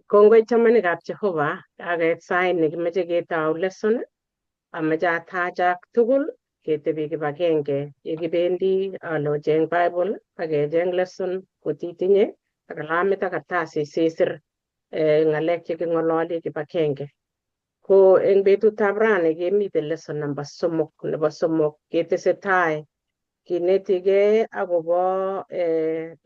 Kongoi chamanikab Jehova, kakeit sait nekimeche ketou lesson. Ameche atachak tugul ketebi kibagenge yekibendi ale ocheng Bible ak kecheng lesson kotitinye ak kalamit ak kartasit sisir ng'alek cheking'ololi kibagenge. Ko eng betutab rani kemiten lesson number 3 nebo 3 ketesetai kinetigei akobo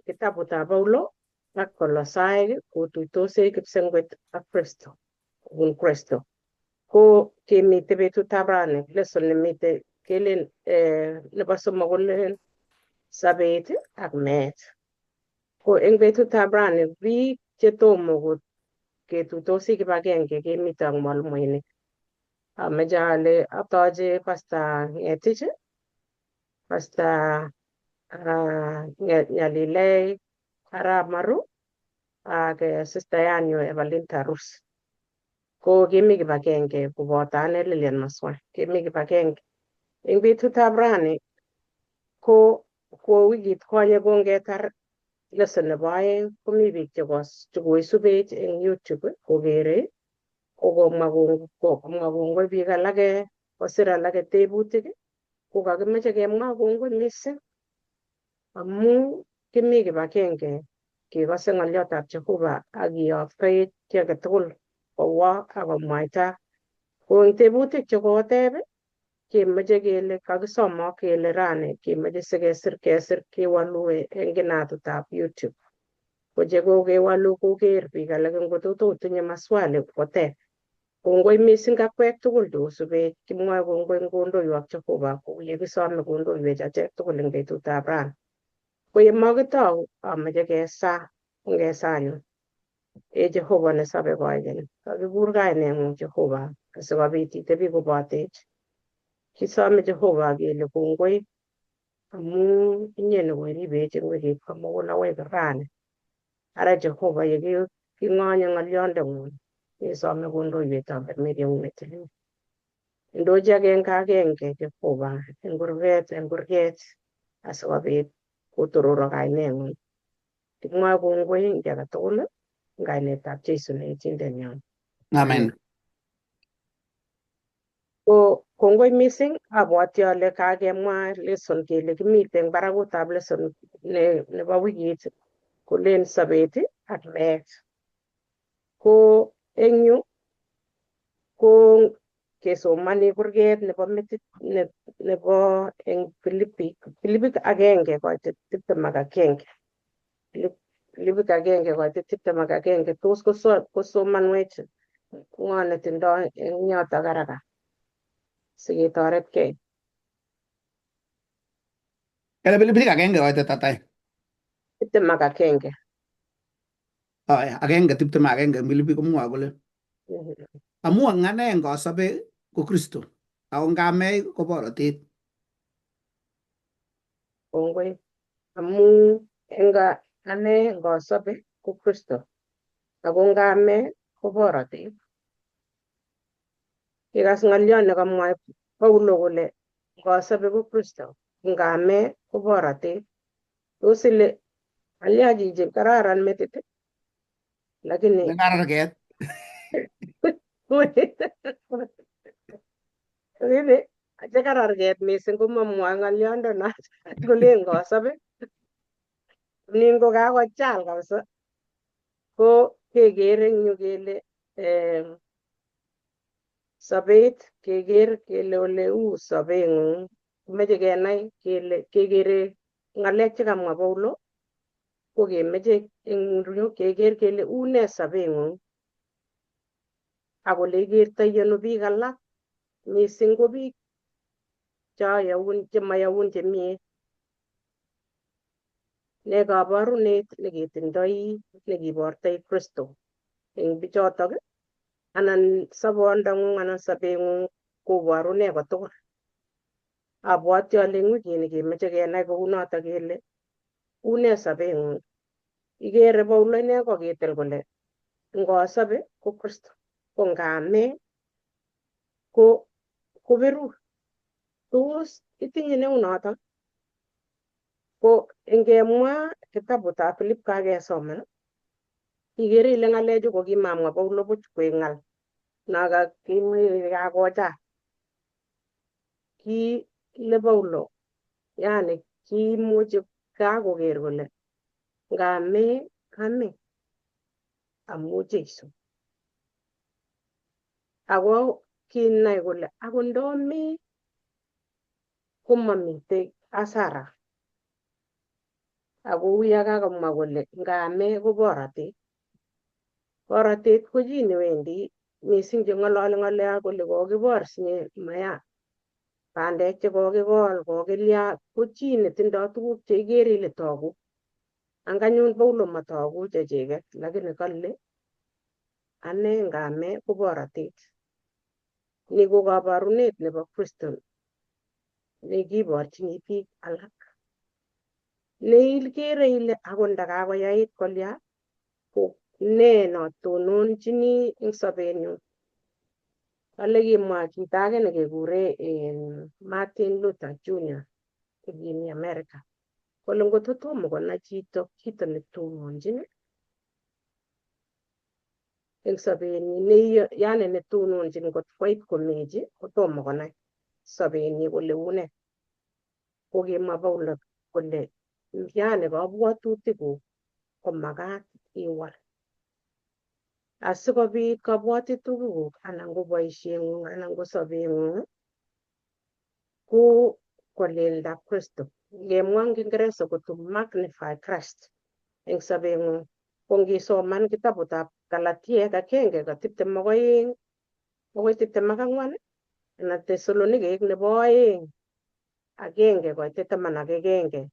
kitabutab Paulo ak Kolosaik kotuitosei kipsengwet ak Kristo kobun Kristo. Ko kemite betutab rani lesson nemite kelen nebo 3 kolen sobet ak meet. Ko eng betutab rani biik chetomo ketuitosi kibagenge kemite ak mwalimuinik. Ameche ale atoche Pastor Ngetich, Pastor Nyalilei Arap Maru ak sister yanyu Evelyn Tarus. Ko kimi kibagenge koboto ane Lilian Maswa. Kimi kibagenge. Eng betutab rani ko wikit konye kongetar lesson nebo 2 komi biik chekoisubech eng YouTube kokere kokomwa kongoi biik alake kosir alake tebutik ko kakimeche kemwa kongoi mising amu kimi kibagenge kekose ng'olyotab Jehova ak kiyoktoi chi age tugul kowo ak komwaita. Ko eng tebutik chekoteb kemeche kele kakisomok kele rani kemeche sikesir kesir kewolu eng kinatutab YouTube. Ko chekokewolu koker biik alak ngoto otinye maswali koteb. Kongoi mising akwek tugul cheosubech kimwoe kongoi eng kondoiwok Jehova kou yekisome kondoiwech achek tugul eng betutab rani. Ko yemokitou ameche kesaa, ongesaa anyun. Ee Jehova nesobe koikeny, kakikur kaineng'ung Jehova asikobit itebi kobotech. Kisome Jehova kele kongoi amu inye nekoiribech eng wikit komugul akoi rani. Ara Jehova yeking'onye ng'olyondeng'ung kesome kondoiwetab Miriam netilil. Indochi agenge agenge Jehova eng kurget asikobit kotororok kaineng'ung. Kimwoe kongoi eng kiy age tugul eng kainetab Jesu ne echindenyon. Amen. Ko kongoi mising abwati ale kakemwa lesson kele kimiten eng barakutab lesson nebo wikit kolen sobet ak meet. Ko eng yu ko kesomani kurget nebo metit nebo eng Filipik 1:21. Filipik 1:21 tos kosomanwech ng'o netindoi eng yotok haraka siketoretkei. Kale Filipik 1 koitet ata? 21. 1:21 Filipik komwoe kole amu eng ane ngosobe ko Kristo ako ngamei ko borotet. Kongoi amu eng ane ngosobe ko Kristo ako ngame ko borotet. Ikas ng'olyot nekamwoe Paulo kole ngosobe ko Kristo ngame ko borotet. Tos ile alya chichi kararan metit lakini Kararket. Lakini chekararket mising komamwoe ng'olyondo noto kolen ngosobe nin ko kakochal kabisa. Ko keker eng yu kele sobet keker kele ole u sobeng'ung. Kimeche kenai kele kekere ng'alek chekamwa Paulo ko kemeche eng yu keker kele une sobeng'ung ak ole ikertoi ano biik alak mising ko biik chemayaun chemie. Ne kabarunet neketindoi nekibortoi Kristo eng bichotok anan sobondong'ung anan sobeng'ung koboru ne kotugul. Abwati ale eng wikini kemeche kenai kounotok kele une sobeng'ung. Ikere Paulo ine kokitil kole ngosobe ko Kristo ko ngame ko berur. Tos itinye neunotok? Ko ingemwa kitabutab Filip kakesoman Ikere ile ng'alechu ko kimamwa Paulo buch koek ng'al nakakocha kile Paulo yani kiimuchi kakoker kole ngame ame amu Jesu. Ako kinai kole akot ndome komamitei hasara. Ako uyo kakomwa kole ngame ko borotet. Borotet ko chi newendi mising cheng'ololi ng'alek kole kokibor sinye maya bandek chekokikol kokilya ko chi netindoi tuguk cheikere ile togu. Anganyun Paulo matogu chechiket lakini kale ane ngame ko borotet. Ni ko kabarunet nebo Kristo nekiborchini biik alak. Neikere ile akot ndakakoyait kolya ko ne notononchini eng sobenyu. Kale kimwa chito age nekekure Martin Luther Jr. nekimi America kole ngotko tomo konai chito kito netononchin eng sobenyi ne yani netononchin kot koit komechi kotomo konai sobenyi kole une. Kokimwa Paulo kole yani kabwatutikuk komakat iwal asikobit kabwatutikuk anan ko boisieng'ung anan ko sobeng'ung ko kolelda Kristo. Ngemwa eng Kiingereza ko to magnify Christ eng sobeng'ung. Ko ngisoman kitabutab Galatiek 1:22 akoi 24 anan Tesalonikek nebo 2 1:11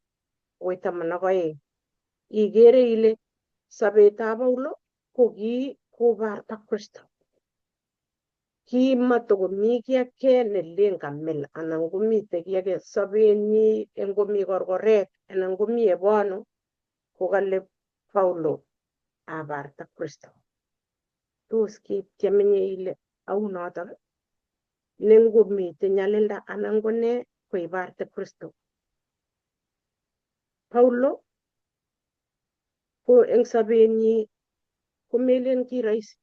akoi 12 ikere ile sobetab Paulo ko ki kobarta Kristo. Kimatokomi kiy ake nelen kamil anan komite kiy ake sobenyi eng komi korkoret anan komi ebono kokale Paulo abarta Kristo. Tos kityem inye ile au notok ne ngomite nyalilda anan ko ne koibarte Kristo. Paulo ko eng sobenyi komelen ki rahisi.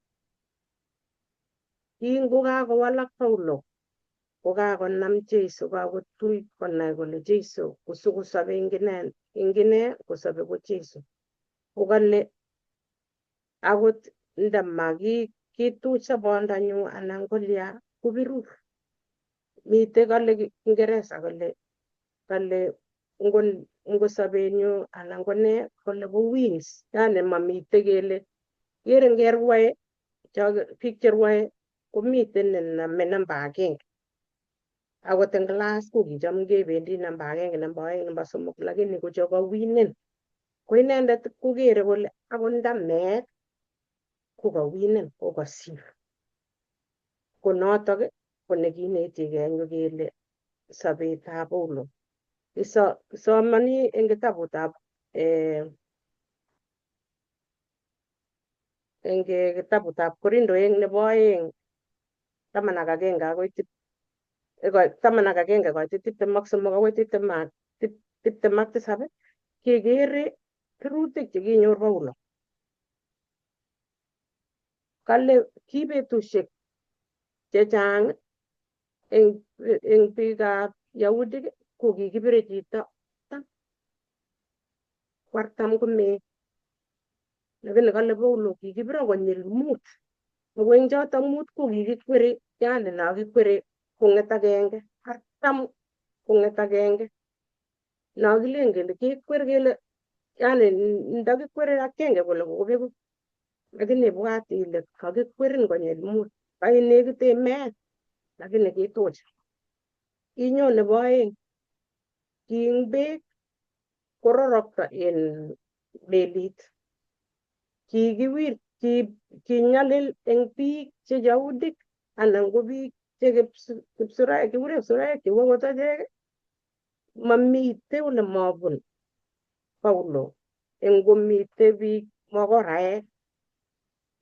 Kingokakowalak Paulo kokakonam Jesu kakotui konai kole Jesu kosikosobe eng ine kosobe ko Jesu. Kokale akot ndamakituch sobondanyu anan kolya kobirur. Mitei kale Kiingereza kole kale ngo sobenyu anan ko ne kole ko wins yani mamite kele ikere ngerwae biik cherwae komiten nenome namba agenge. Akot eng class ko kicham kebendi namba agenge, namba oeng, namba somok lakini ko chekawinen ko inendet kokere kole akot nda meet kokawinen kokasir. Ko notok ko nekinetigei eng yu kele sobetab Paulo. Isomoni eng kitabutab eng kitabutab Korindoek nebo 2 11 akoi 11 koit 23 akoi 27 kekere sirutik chekinyor Paulo. Kale ki betusiek chechang eng biikab Yahudik ko kikibire chito 40 komeet. Lakini kale Paulo kikibiro konyil 5. Ako eng choto 5 ko kikikwere yani nakikwere kong'et agenge 40 kong'et agenge. Nakilen kele kikwer kele yani ndakikwere agenge kole kobeku. Lakini ibwat ile kakikwerin konyil 5 kainekite meet lakini kituch. Inyo nebo 2 ki eng beek kororokto en melit. Kikiwir kinyalil eng biik che Yahudik anan ko biik che kipsuraek kikure kipsuraek cheu akot achek mamite ole mabun Paulo eng komite biik mokoraek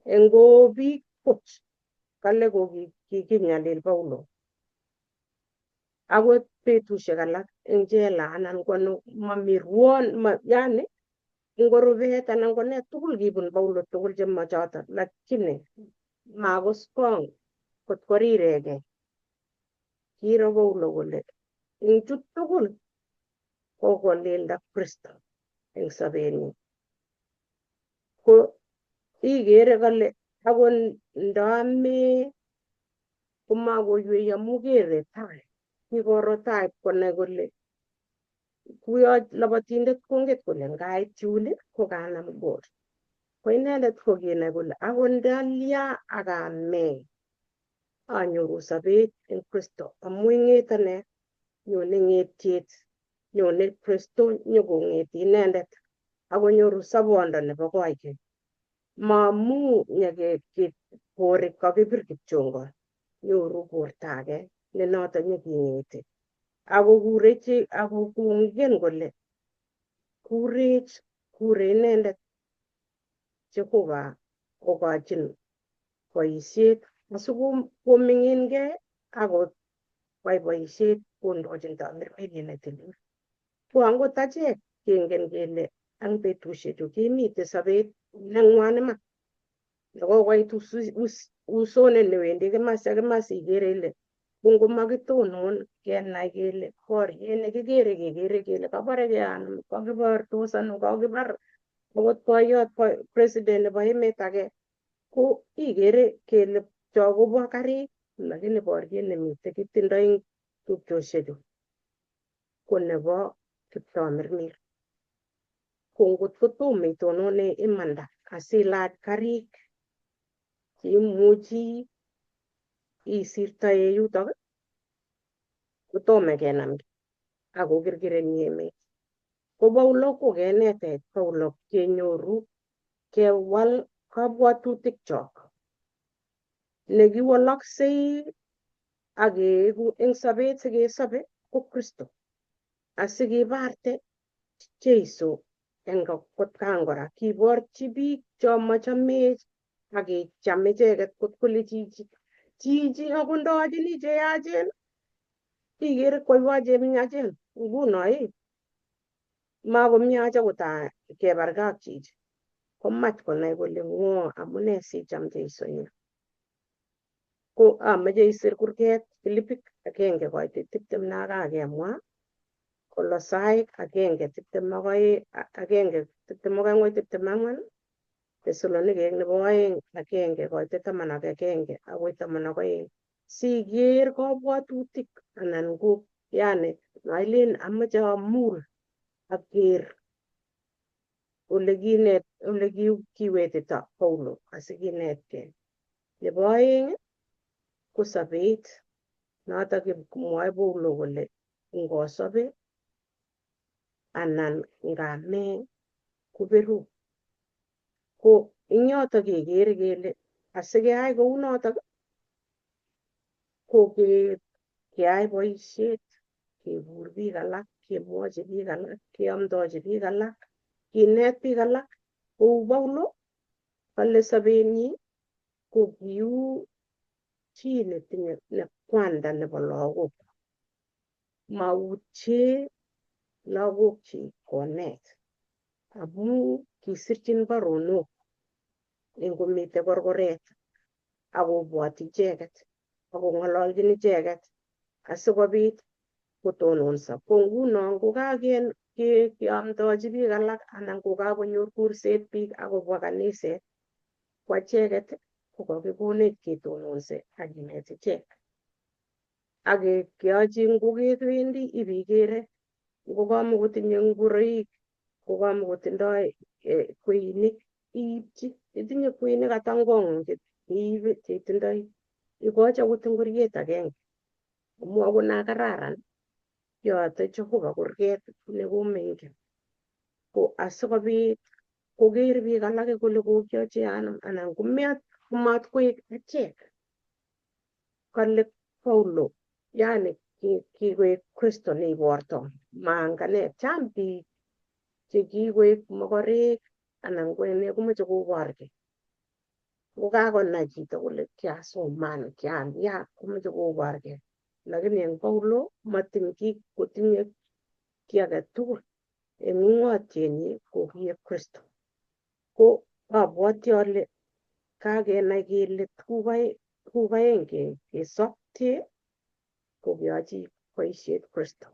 eng ko biik puch kale ko kikinyalil Paulo. Akot betusiek alak eng jela anan ko ano mami ruon yani Ngo rubet anan ko ne tugul kibun Paulo tugul chemochoton, lakini makoskong kot korirekei. Kiro Paulo kole eng chu tugul kokolinda Kristo eng sobenyin. Ko ikere kole akot ndame komakoywei amu kere tai, kikoro tai konai kole kuyo labatindet konget kole ngait yun ko kanam goal. Ko inendet ko kinai kole akot ndalia ak ame anyoru sobet eng Kristo amu ing'ete ne nyone ng'etiet, nyone Kristo nyokong'eti inendet akonyoru sobondo nebo koikeny. Maamu nyekorik kakibir kipchongon, nyoru borto age ne noto nyeking'eti. Ako kurech ako kongen kole kurech kure inendet Jehova kokochin boisiet asikominginkei ako kwai boisiet kondochin tamirmiriet netilil. Ko angot achek kengen kele eng betusiechu kemite sobet neng'wan iman nekokoit usonet newendi kimasi ak kimasi ikere ile ko ngomakitonon kenai kele boriet nekikere kekere kele kaborekei ano, kakibortos ano, kakibar akot boyot president nebo emet age ko ikere kele cho kobo karik lakini boriet nemite kitindoi eng tupchosiechu ko nebo kiptamirmir. Ko ngot kotomo itonone imanda asilach karik cheimuchi isirtoe yutok kotome kenamgei ako kirkireni emet. Ko Paulo kokenetech Paulo kenyoru kewal kabwatutik chok nekiwaloksei ak keeku eng sobet sikesobe ko Kristo asikibarte Jeiso eng kotkan kora kiborchi biik cho mochomech ak kecham icheket kot kole chichi chichi akondochini cheyachen ikere koiwo chemiachen nguno ii makomiach akot kebargei ak chichi komach konai kole ng'o amune sicham Jeiso nyo. Ko amoche isir kurget Filipik 1:20 nakakemwa, Kolosaik 1:22, 1:22-24, Tesalonikek 2 1:11-12 siker kabwatutik anan ko yani mailen amoche amul aker olekinet olekiwetito Paulo asikinetkei. Nebo aeng ko sobet notok mwoe Paulo kole ngosobe anan ngame koberu. Ko eng yotok kekere kele asikeyai kounotok ko keyai boisiet kekur biik alak, kemwochi biik alak, keamdochi biik alak, kinet biik alak kou Paulo kole sobenyi ko kiu chi netinye ne kwanda nebo lagok. Mautye lagokchik konet amu kisirchin baronok eng komite korkoret akobwoti icheket akong'ololjin icheket asikobit kotononso. Ko nguno kokakeamdochi biik alak anan kokakonyor kurset biik akobwa kaniset ko acheket ko kakikonech ketononse ak kinet ichek. Ak keyochi ngokewendi ibikere ngokamokotinye ngoroik, ngokamokotindoi kweinik iipchi. Itinye kweinik ata eng kong'ung cheibe cheitindoi ikochi akot ingoriet agenge. Amu akot na kararan yote Jehova kurget nekomengen. Ko asikobit koker biik alak kole kokiochi anom anan komatkoek achek. Kale Paulo yani kikoek Kristo neiborto maangane. Chang biik chekikoek mokorek anan ko ene komoche koborgei. Kokakonai chito kole kiasoman kialya komoche koborgei. Lakini eng Paulo matiny kotinye kiy age tugul. Eng ung'otyenyi kokiek Kristo. Ko abwoti ale kakenai kele tuguk aeng kesopte ko keyochi boisiet Kristo.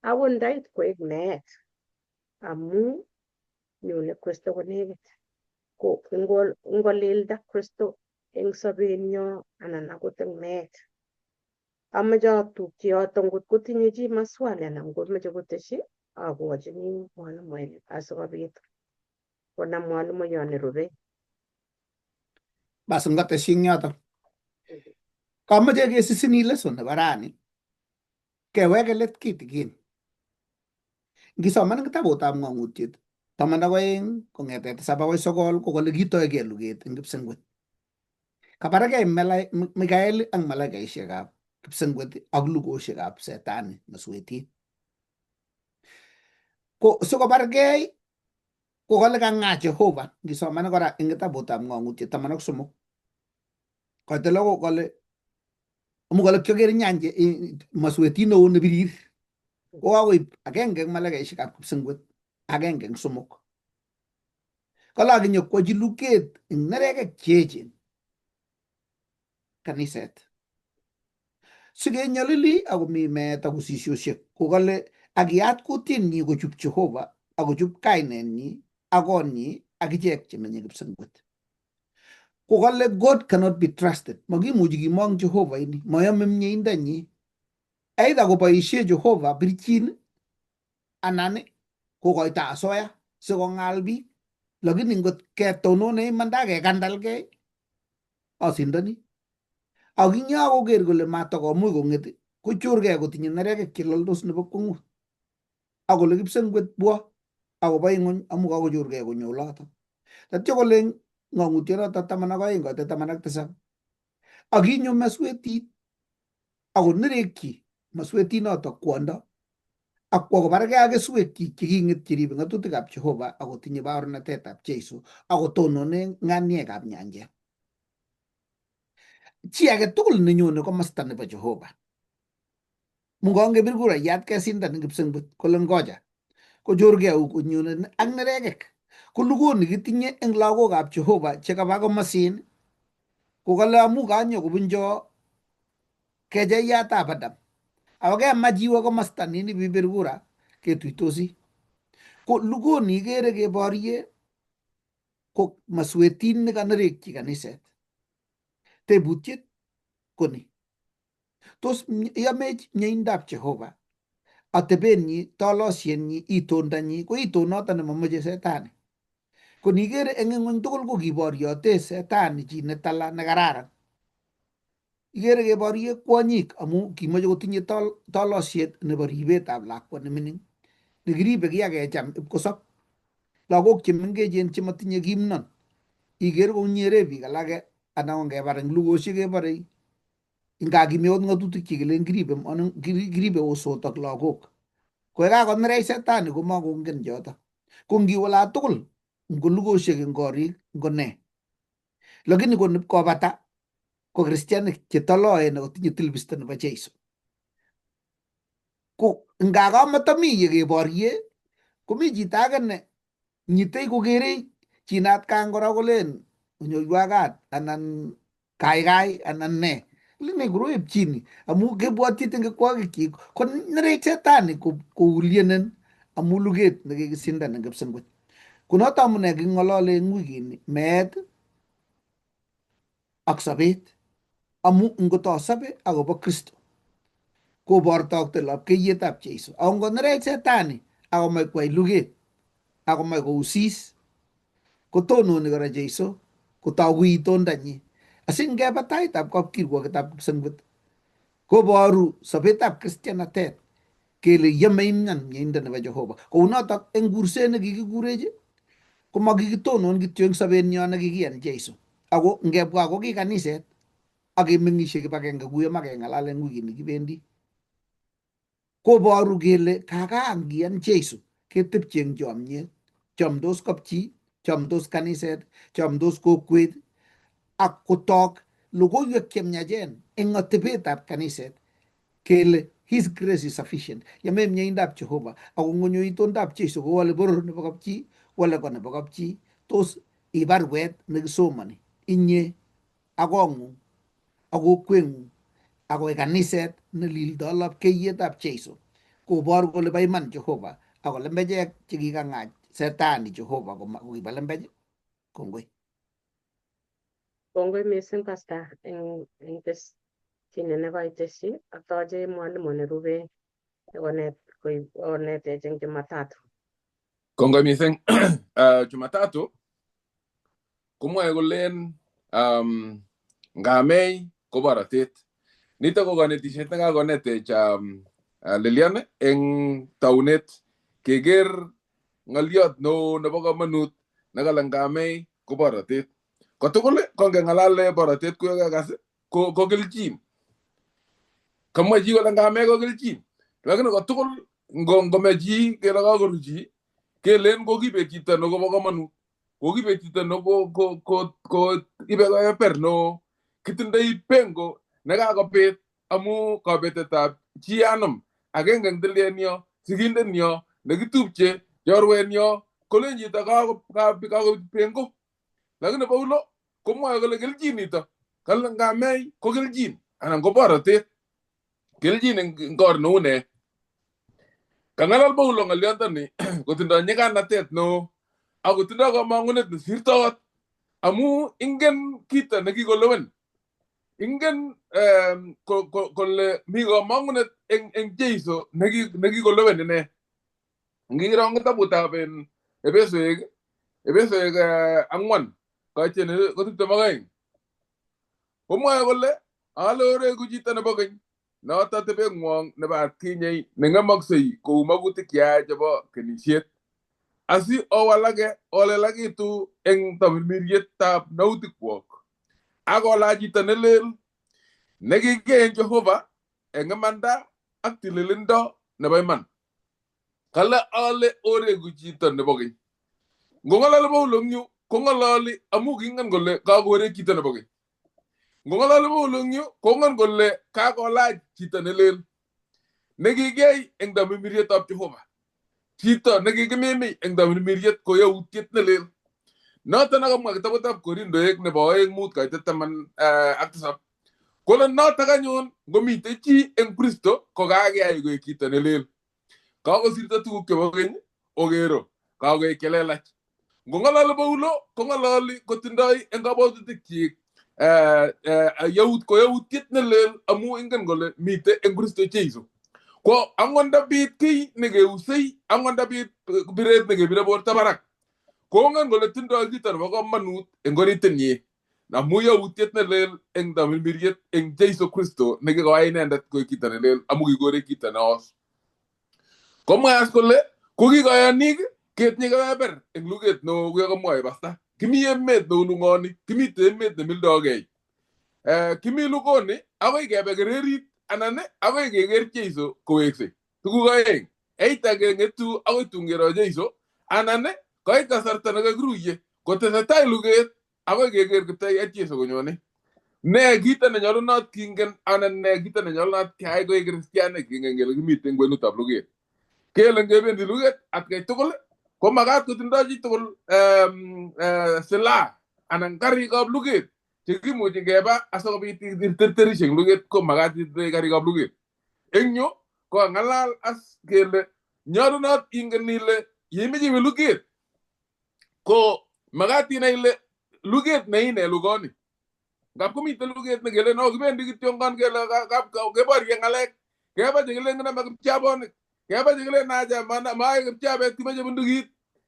Akot ndait koek meet amu nyone Kristo konekit. Ko ngolilda Kristo eng sobenyo anan akot eng meet. Amoche atupchi yoto ngot kotinye chi maswali anan komoche koteshi akochini mwalimuek asikobit konam mwalimuyon nerubei. Bas ngateshi eng yoto. Kamoche kesisini lesson nebo rani keweke let kitikin. Ngisoman eng kitabutab Ng'ong'utiet 12 kong'ete 7 akoi 9 ko kole kitoige luget eng kipsengwet. Kabargei Mikael ak malaikaisiekab kipsengwet ak lugosiekab setani meswetit. Ko sikobargei ko kole kang'a Jehova ngisoman kora eng kitabutab Ng'ong'utiet 13. Koite lo kole amu kole kioker nyanje maswetit neo nebirir ko kakoib agenge eng malaikaisiekab kipsengwet agenge eng somok. Kole akinyokwochi luket eng nerekek cheechen kaniset. Sikenyolili akomi meet ak usisiosiek ko kole akiyat kutinyi kochup Jehova akochup kainenyi ak konyi ak ichek chemenye kipsengwet. Ko kole God cannot be trusted. Makimuchi kimong Jehova ini, mayome mieindanyi. Either koboisie Jehova birchin anan kokoito asoya sikong'al biik. Lakini ngot ketonone imanda kekandalgei asindoni. Ak ing yo koker kole matakomuch kong'et kochorgei kotinye nerekek chelaldos nebo kwong'ut. Ak kole kipsengwet bwo akobo ing'uny amu kakochorgei konyo oloto. Tatyo kole ng'ong'utyonoto 12 koite 17 ak kinyo meswetit akonerekyi meswetinoto kwondo ak kwo kobargei ak keswekchik cheking'et cheribe ng'atutikab Jehova akotinye baornatetab Jeiso akotonone ng'aniekab nyanjet. Chi age tugul nenyone komosta nebo Jehova Mungongebir kurayat kesindan eng kipsengwet kole ngoja kochorgei au konyone ak nerekek. Ko lugoni kitinye eng lagokab Jehova chekaba komosin ko kale amu kanyo kobuncho kecheyatab Adam ako kemach iwe komosta nin ibibir kura ketuitosi. Ko lugoni ikere keborie ko maswetit nekanerekyi kaniset. Tebutiet ko ni. Tos yomech mieindab Jehova, atebenyi, tolosienyi, itondonyi, ko itonoto nemomoche setani. Ko nikere eng ing'weny tugul ko kiboryote setani chi netala nekararan. Ikere keborye kwonyik amu kimoche kotinye tolosiet nebo ribetab lakwa nemining nekiribe kiakecham ipkosop. Lagok chemengechen chemotinye kimnon iker konyere biik alake anan ko ngebar eng lugosiek keborei nga kimi akot ng'atutik chekilen kiribe kiribe osot ak lagok. Ko yekakonerech setani komakongen choto. Ko ngiwe olatugul ngo lugosiek eng korik ngo nee. Lakini ko nipkobata ko kristianik chetoloen akotinye tilbisto nebo Jeiso. Ko nga kamatami yekeborye komi chito age ne nyitei kokerei chinat kang kora kolen onyoiwa kat anan kaikai anan ne lene koroeb chini amu kebwotyin eng kikwokikchik ko nerech setani koulyenen amu luget nekikisindan eng kipsengwet. Konoto amune king'olole eng wikini meet ak sobet amu ngot asobe akobo Kristo kobortokte lapkeiyetab Jeiso. Ako ngonerech setani akomach kwai luget akomach kousis kotononi kora Jeiso kotoku itondanyi. Asi ngeba taitab kapkirwoketab kipsengwet koboru sobetab kristianatet kele yome imyan mieindo nebo Jehova. Kounotok eng kurset nekikikurech komakikitonon kityo eng sobenyo nekikiyan Jeiso. Ako ngebwa ko ki kaniset ak kemeng'ishe kibagenge kuyo makeng'alal eng wikini kibendi. Koboru kele kakaa ngiyan Jeiso ketepche eng chomyet, chomdos kapchi, chomdos kaniset, chomdos kokwet ak kotok logoiwek chemiachen eng atebetab kaniset kele His grace is sufficient. Yame mieindab Jehova. Ako ngonyo itondab Jesu kowale boror nebo kapchi, wale ko nebo kapchi. Tos ibarwet nekisomoni inye ak kong'ung ak kokweng'ung akoi kaniset nelildo lapkeiyetab Jesu kobor kole bo iman Jehova ako lembechek chekikang'ach setani Jehova kokibo lembech. Kongoi. Kongoi missing Pastor eng tesyinet nekoitesyi. Atoche mwalimu nerube konet konetech eng Jumatatu. Kongoi missing. Jumatatu komwoe kolen ngamei ko borotet. Nitok ko konetisiet nekakonetech Lilian eng taunet keker ng'oliot neo nebo komonut nekale ngamei ko borotet. Kotugul ko ngeng'alale borotet kuyokakas ko kelchin. Kamwa chi kole ngamei ko kelchin. Lakini kotugul ngome chi kele kakoru chi kelen kokibet chito nekobo komonut. Kokibet chito neko ko ibe koeber neo. Kitindoi pengo nekakobit amu kabetetab chi anom agenge eng tilyenyo, sigindenyo, nekitupche, chorwenyo, kolen chito kakobit pengo. Lakini Paulo komwoe kole kelchin nito. Kale ngamei ko kelchin anan ko borotet. Kelchin eng or neu ne. Kang'alal Paulo ng'olyondoni kotindoi nyiganatet neo ak kotindoi komong'unet nesirtoot amu ingen kito nekikolewen. Ingen kole mi komong'unet eng Jesu nekikolewen ine. Ngiro eng kitabutab Efesoek, Efesoek 4 koichen ko 22. Komwoe kole ale oreku chito nebo keny noto atebeng'wong nebo atkinye neng'emoksei kou magutik cheyaach chebo kenisiet asi owalake olelakitu eng tamirmirietab nautikwok ak olach chito nelel nekikiyai eng Jehova eng imanda ak tililindo nebo iman. Kale ale oreku chito nebo keny. Ngong'alali Paulo eng yu kong'alali amu kingen kole kakorek chito nebo keny. Ngong'alali Paulo eng yu kongen kole kakolach chito nelel nekikiyai eng tamirmirietab Jehova. Chito nekikimimi eng tamirmiriet ko yautiet nelel. Noton akamwa kitabutab Korindoek nebo 2 5 koitet 17. Kole notok anyun ngomitei chi eng Kristo ko kakeyai koek chito nelel. Kakosirto tuguk chebo keny okero kakoek chelelach. Ngong'alali Paulo kong'alali kotindoi eng kabwatutikyik ko yautiet nelel amu ingen kole mitei eng Kristo Jesu. Ko angot ndabit kiy nekeusei, angot ndabit biret nekebire borto barak, kongen kole tindoi kito nebo komonut eng oritinyi amu yautiet nelel eng tamirmiriet eng Jesu Kristo nekikoyai inendet koek chito nelel amu kikorek chito neos. Komwa as kole kokikoyonik ketinye kebeber eng luget neo kuyo kamwoe pasta. Kimi emet neu lung'oni, kimite emet nemildogei. Kimi lugoni akoi kebe kererit anan akoi keker Jesu koweksei. Tuguk aeng. Either keng'etu akoi tun kero Jesu anan koit kasarta nekakiruiye kotesetai luget akoi keker Kiptayat Jesu konyone. Ne kito nenyolunot kingen anan ne kito nenyolunot keyai koik kristianik kingen kele kimiten kwenutab luget. Kele ngebendi luget atkai tugul ko makat kotindoi chitugul silaha anan karikab luget chekimuchi keba asikobit iterterishek eng luget ko makat itindoi karikab luget. Eng yu ko ng'alal as kele nyolunot ingen ile yeimeche iwe luget ko makat inai ile luget neine lugoni. Ngap komiten luget nekele no kibendi kityongon kele keborye ng'alek keba chekilen kinome kipchabonik keba chekilen aja maai kipchabet kimeche bundukit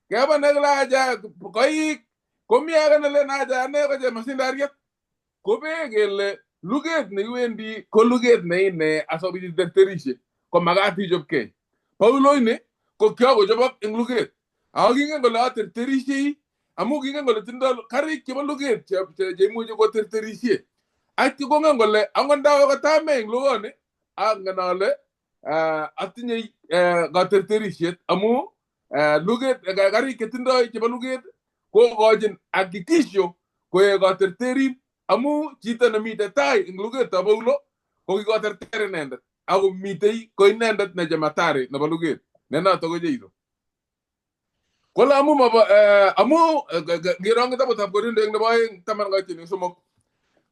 keba nekile aja koik komi age nelen aja ane ko chemasindariet kobee kele luget nekiwendi ko luget neine asikobit iterterishe ko makat ichopkei. Paulo ini ko kiakochobok eng luget ako kingen kole aterterishei amu kingen kole tindoi karik chebo luget cheimuchi koterterishe. Atyo kongen kole angot ndawe kotame eng lugoni angen ale atinye katerterishet amu luget karik chetindoi chebo luget kokochin hakikisho koek katerterin amu chito nemite tai eng lugetab Paulo ko kikoterter inendet. Ako mitei ko inendet ne jemadari nebo luget ne noto ko Jeiso. Kole amu mabo amu ngiro eng kitabutab Korinto eng nebo 2 10 kaitinik 3.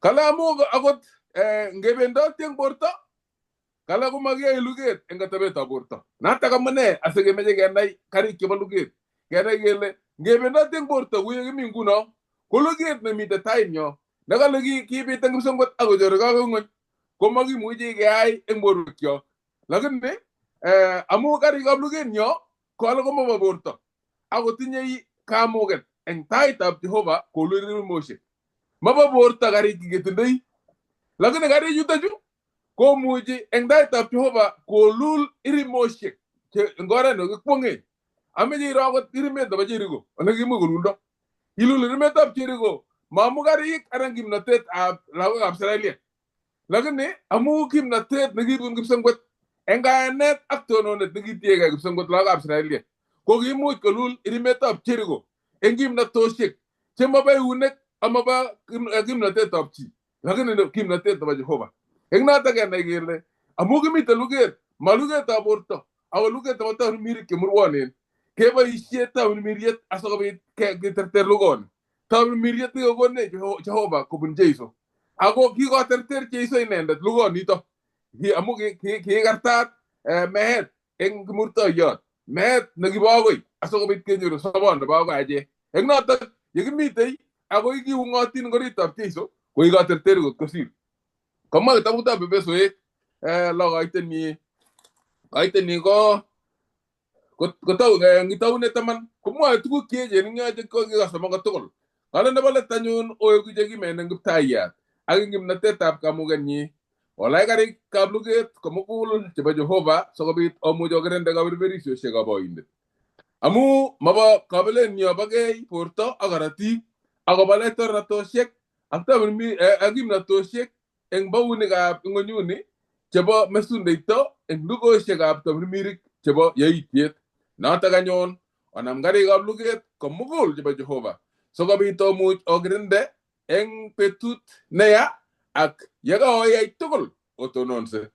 Kale amu akot ngebendoti eng borto kale komakiyoe luget eng atebetab borto. Notok amune asikemeche kenai karik chebo luget. Kenai kele ngebendoti eng borto kou ye kimi nguno ko luget nemite tainyo nekale kibit eng kipsengwet akochoreke akoi ng'weny komakimuchi keyai eng borwekyok. Lakini amu karikab lugetnyo ko alak komobo borto akotinyei kamuket eng taitab Jehova kolul irimoshek. Mobo borto karik cheketindoi. Lakini karik chutochu komuchi eng taitab Jehova kolul irimoshek eng oret nekikwong'e. Ameche iro akot irimet nebo Jericho ole kimuch koluldo. Kilul irimetab Jericho maamu karik anan kimnatetab lagokab Israeliek. Lakini amu kimnatet nekibun kipsengwet eng kayanet ak tononet nekitiegei kipsengwet lagokab Israeliek ko kimuch kolul irimetab Jericho eng kimnatoshek chemobo eunek amobo kimnatetab chi, lakini kimnatet nebo Jehova. Eng notok kenai kele amu kimite luget, ma lugetab borto ako luget nebo tamirmirik chemurwonen keboisie tamirmiriet asikobit keterter lugoni. Tamirmiriet nekokonech Jehova kobun Jeiso. Ako kikoterter Jeiso inendet lugonito amu kikartat meet eng kimurtoiyot, meet nekibo akoi asikobit kenyoru sobon nebo akoi achek. Eng notok yekimitei ako kiung'otin eng oritab Jeiso ko kikoterter kot kosir. Kamwa kitabutab Efesoek lo kaitenyi ko eng taunet 10 komwoe tuguk cheechen eng yo chekikosomok kotugul. Kale nebo let anyun oeku chekimen eng kiptayat ak eng kimnatetab kamukenyi. Olach karikab luget komugul chebo Jehova sikobit omuch okirinde kaberberisiosiekab oindet. Amu mobo kabelenyo bokei borto ak korotik akobo laitornatosiek ak kimnatosiek eng baunikab ng'onyuni chebo mesundeito eng lugosiekab tamirmirik chebo yaitiet. Notok anyun onam karikab luget komugul chebo Jehova sikobit omuch okirinde eng betut neya ak yekaoyai tugul otononse.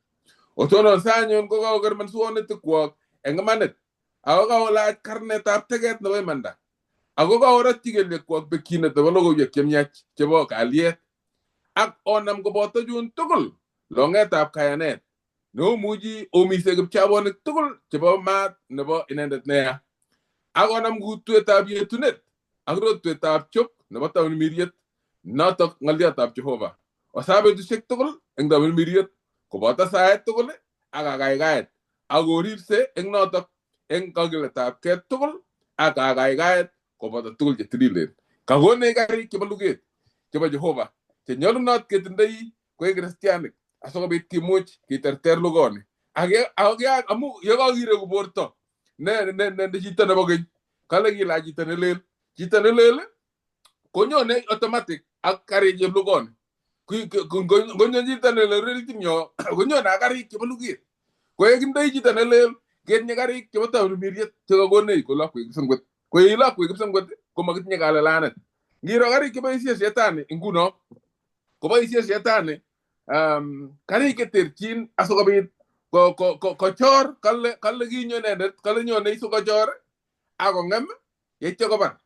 Otononse anyun kokaoker mansuonetikwok eng imanit ako kaolach karnetab teket nebo imanda ako kaorotyi kelyekwok bekyinet nebo logoiwek chemiach chebo kalyet ak onam koboto chun tugul longetab kayanet neomuchi omise kipchabonik tugul chebo maat nebo inendet neya ak onam kutwetab yetunet ak rotwetab chok nebo tamirmiriet notok ng'oliotab Jehova. Osaa betusiek tugul eng tamirmiriet koboto saet tugul ak kakaikaet ak oripse eng notok eng kakiletabkei tugul ak kakaikaet koboto tugul chetililen. Kakonech karik chebo luget chebo Jehova chenyolunot ketindoi koik kristianik asikobit kimuch kiterter lugoni. Ak amu yekakireku borto ne chito nebo keny kale kilach chito nelel. Chito nelel konyone automatic ak karik chebo lugoni. Ngonyo chito nelel oritinyo konyone ak karik chebo luget. Ko yekindoi chito nelel ketinye karik chebo tamirmiriet chekakonech kolokwek kipsengwet. Ko yekilokwek kipsengwet komakitinye kalelanet. Ngiro karik cheboisie shetani nguno koboisie shetani karik cheterchin asikobit kochor kale kinyo inendet kale nyone sikochor akong'em yeityo kobar.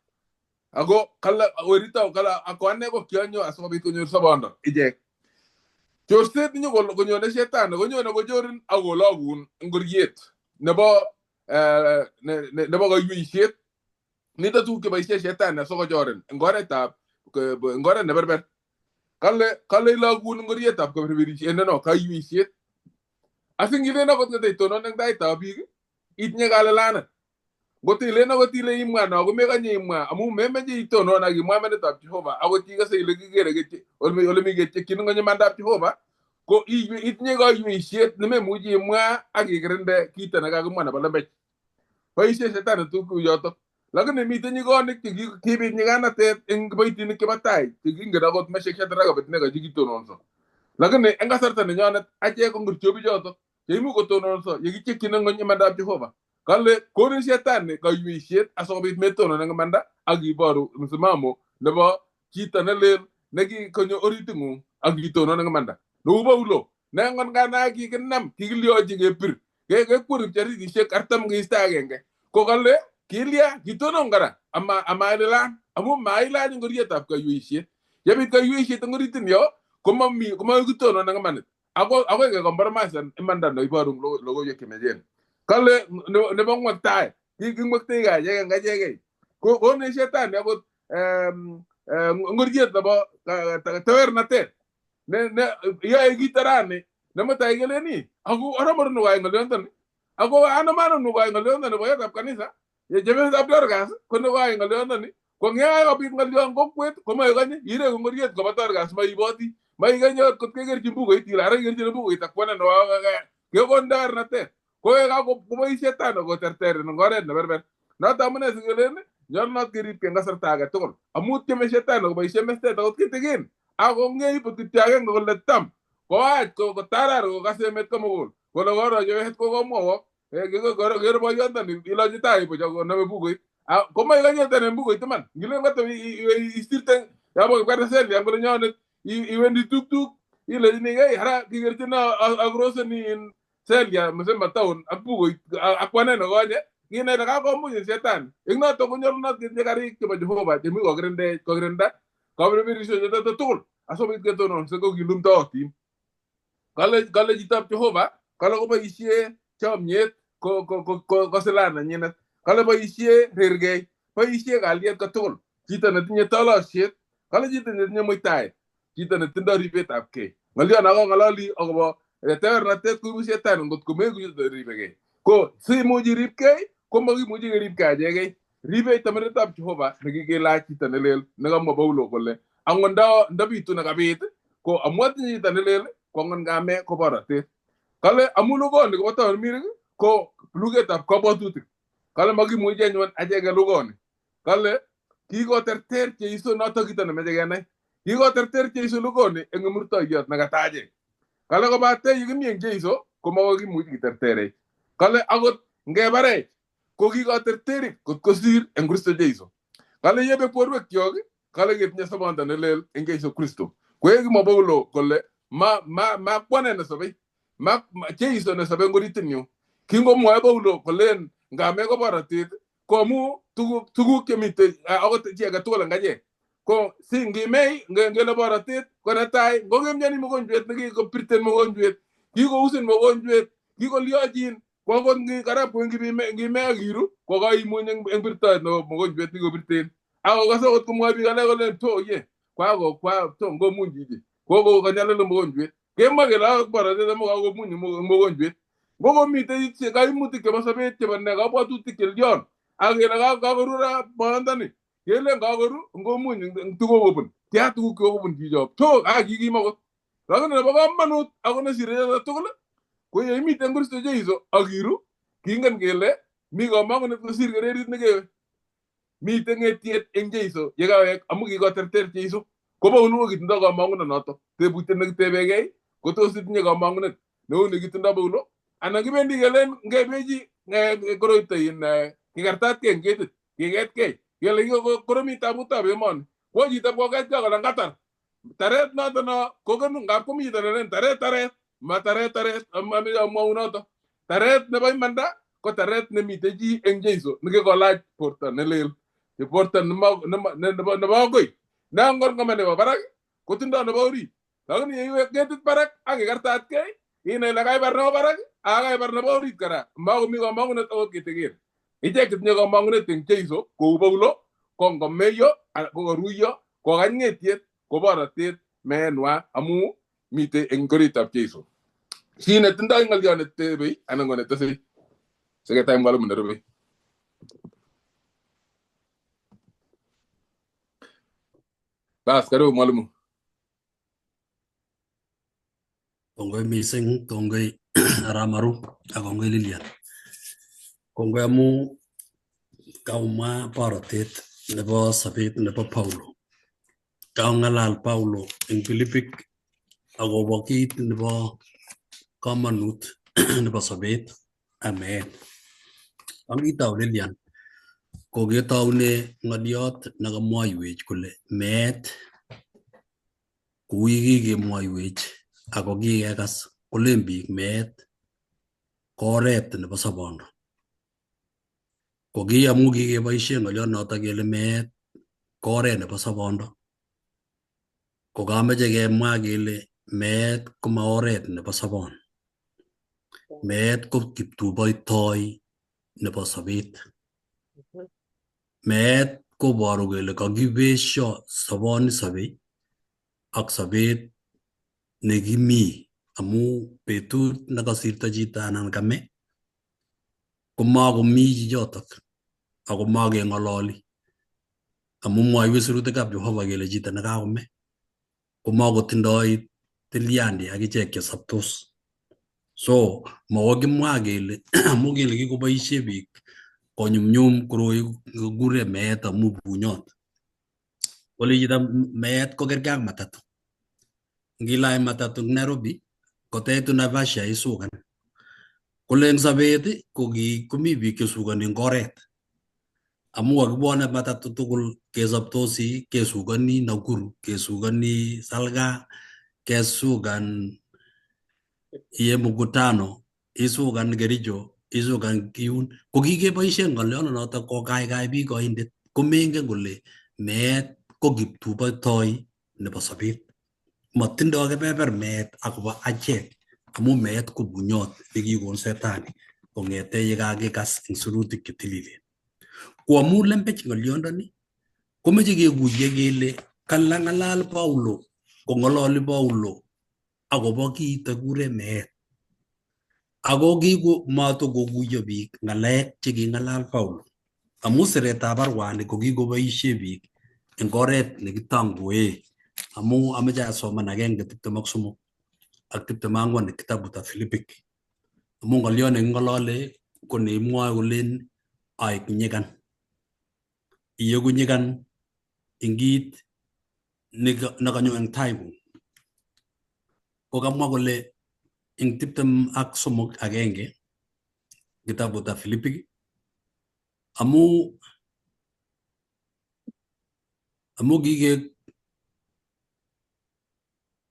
Ako kale werito kale ako ane ko kionyo asikobit konyor sobondo ichek. Chorset konyone shetani konyone kochorin ak kologun ngoriet nebo nebo kaiweisiet. Nito tuguk cheboisie shetani asikochorin eng oretab eng oret neberber. Kale ilogun ngorietab kaberberisiet no kaiweisiet. Asingilen akot ngeteitonon eng taitab biik itinye kalelanet. Ngot ilen akot ile imwa no komekanye imwa amu memeche itonon ak imwa imanitab Jehova akot ikose ile kikere ole mi kechekyin ng'ony imandab Jehova ko itinye kaiweisiet nememuchi imwa ak ikirinde kito nekakimwa nebo lembech. Boisie shetani tuguk chotok. Lakini miten nyikonik chekibit nyikanatet eng kiboitinik chebo tai chekingen akot Meshek Shadrach Abednego chekitononso. Lakini eng kasarta nenyonet achek ko ngircho bichotok cheimuch kotononso yekichekyin ng'ony imandab Jehova. Kale konin shetani kaiweisiet asikobit metonon eng imanda ak iboru msimamo nebo chito nelel nekikonyo oriting'ung ak itonon eng imanda. Neu Paulo Nengon kana kikinam kikilyochi kepir. Kekwer kipcharitishek 40 keista agenge. Ko kale kilya kitonon kora ama amailan amu mailach ngorietab kaiweisiet. Yebit kaiweisiet eng oritin yo komami komakitonon eng imanit. Ako akoi kekompromisan imanda neiboru logoiwek chemechen. Kale nebo ngwektaet kingwektei achekei eng achekei. Ko konech shetani akot ngoriet nebo tewernatet ne yoe kito rani nemutai kelen ii ako oromoru koyai ng'olyontoni ako anomano koyai ng'olyontoni boyotab kanisa chepyosetab Dorcas ko nekoyai ng'olyontoni ko ngeyai kobit ng'olyon kokwet komoikonye ireku ngoriet koba Dorcas moiboti moikonye ot kot kekerchin bukuit ile ara ikerchin bukuit ak kwane nebo kekon tewernatet ko kakobois shetani koterterin eng oret neberber noto amune sikelen nyolunot keribkei eng kasarta age tugul amu tyeme shetani koboisie mestet akot kitikin ako ngeibut kityo agenge kole tam koach kotarar kokas emet komugul kole koro chepyoset kokomwowok ker boyondoni ilochi tai buch akonome bukuit komoikonyeten en bukuit iman ngilen koto isirte yobo kipkartaselia kole nyonet iwendi tuktuk ilechinigei ara kikerchino akroseni in Celia msema town ak bukuit ak kwane nekonye kinai ile kakomuch shetani eng noto konyolunot ketinye karik chebo Jehova chemi kokirindech kokirinda kaberberishechoto tugul asikobit ketononse ko kilumdootin kale chitab Jehova kale koboisie chomyet ko silaha nenyinet kale boisie rirgei boisie kalyet kotugul chito netinye tolosiet kale chito netinye muitaet chito netindoi ribetab kei ng'olyon akong'ololi akobo tewernatet koibu shetani ngot komeku chito neribegei ko simuch iribkei komakimuchi keribkei achekei ribech tomoretab Jehova nekikelach chito nelel nekamwa Paulo kole angot ndabitu nekabit ko amu atinye chito nelel ko angot ngame ko borotet kale amu lugoni kobo tamirmirik ko lugetab kabwatutik kale makimuchi anyun achek lugoni kale kikoterter Jeiso noto kito nemeche kenai kikoterter Jeiso lugoni eng murtoiyot nekatachech kale kobate yekimi eng Jeiso komakokimuch kiterterech kale akot ngebarech ko kikoterterik kot kosir eng Kristo Jeiso kale yebek borwekyok kale ketinye sobondo nelel eng Jeiso Kristo koyekimwa Paulo kole ma kwane nesobei ma Jeiso nesobe eng oritinyu kingomwoe Paulo kolen ngame ko borotet ko amu tuguk chemitei akot chi age tugul eng achek ko si ngimei ngele borotet ko netai ngokemyoni mogonjwet nekikopirten mogonjwet kikousin mogonjwet kikolyochin ko akot karab ko ngime ak iru ko kaimuny eng birtoet nebo mogonjwet nekikopirten akokase akot komwoe biik alak kolen to ye kwako kwa to ngomuny chichi kokonyalil mogonjwet kemwa kele ak borotet amu kakomuny mogonjwet ngokomitei kaimutik chebo sobet chebo ne kabwatutik chelyon ak kele kakoru ra boyondoni kelen kakoru ngomuny tukokobun tia tuguk chekokobun chichop to akikim akot lakini nebo komonut ako nesire choto tugul ko yeimiten Kristo Jeiso ak iru kingen kele mi komong'unet kosir kererit nekewe miten ng'etiet eng Jeiso yekawek amu kikoterter Jeiso ko Paulo ko kitindoi komong'unet noto tebutiet nekitebegei ko tos itinye komong'unet neu nekitindoi Paulo anan kibendi kelen ngebechi koroito in kikartatkei eng ketit kiketkei kele koromit tabutab emoni kwo chito koketkei kole ngatar taret noto no kokenu ngap komi chito nelen taret taret ma taret taret ameche amwaun noto taret nebo imanda ko taret nemitei chi eng Jeiso nekikolach borto nelel borto nebo akoi ne angot ngome nebo barak kotindoi nebo orit lakini yeiwe ketit barak ak ikartatkei inai ile kaibar nebo barak ak kaibar nebo orit kora makomi komong'unet akot kitikin ichek chetinye komong'unet eng Jeiso kou Paulo ko ngomeiyo kokaruiyo kokany ng'etiet ko borotet meenwa amu mitei eng oritab Jeiso chi netindoi ng'olyo netebei anan ko netesei siketai mwalimu nerubei bas karibu mwalimu. Kongoi mising, kongoi Aramaru ak kongoi Lilian. Kongoi amu kaumwa borotet nebo sobet nebo Paulo. Kaong'alal Paulo eng Filipik akobo kit nebo komonut nebo sobet ak meet. Ang itau Lilian, ko ketoune ng'oliot nekamwoiwech kole meet kou yekikemwoiwech ako kikekas Kolen biik meet ko oret nebo sobondo. Ko ki amu kikeboishe ng'oliot notok kele meet ko oret nebo sobondo, ko kameche kemwa kele meet koma oret nebo sobon. Meet ko kiptuboitoi nebo sobet. Meet koboru kele kakibesho soboni sobei ak sobet nekimi amu betut nekasirto chito anan kame komakomi chichotok ako makeng'ololi amu mwoiwech sirutikab Jehova kele chito nekakome komakotindoi tilyandi ak ichek chesoptos. So mawakimwa kele amu kele kikoboishe biik konyumnyum koroi kikure meet amu bunyot. Kole chito meet ko kerkei ak matatu. Ngilany matatu eng Nairobi koteitu Naivasha isukan. Kole eng sobet ko komi biik chesukoni eng oret amu kakibwone matatu tugul kesoptosi kesukoni Nakuru, kesukoni Salga, kesukan iye mkutano, isukan Kericho, isukan Kiyun. Ko kikeboishe ng'olionoto kokaikai biik oindet komengen kole meet ko kiptuboitoi nebo sobet. Matindoi kebeber meet akobo achek amu meet ko bunyot nekikon setani kong'ete yekakikas eng sirutik chetililen. Ko amu lembech ng'oliondoni komeche kekuye kele kalang'alal Paulo kong'ololi Paulo akobo kiito kikure meet. Ako kiko matokokuyo biik ng'alek cheking'alal Paulo amu siretab barwani ko kikoboishe biik eng oret nekitangoe amu ameche asoman 1:23 ak 24 kitabutab Filipik amu ng'oliot neking'olole ko neimwoe kolen aek nyikan iyeku nyikan eng kit nekanyo eng taing'ung. Ko kamwa kole eng 23:1 kitabutab Filipik amu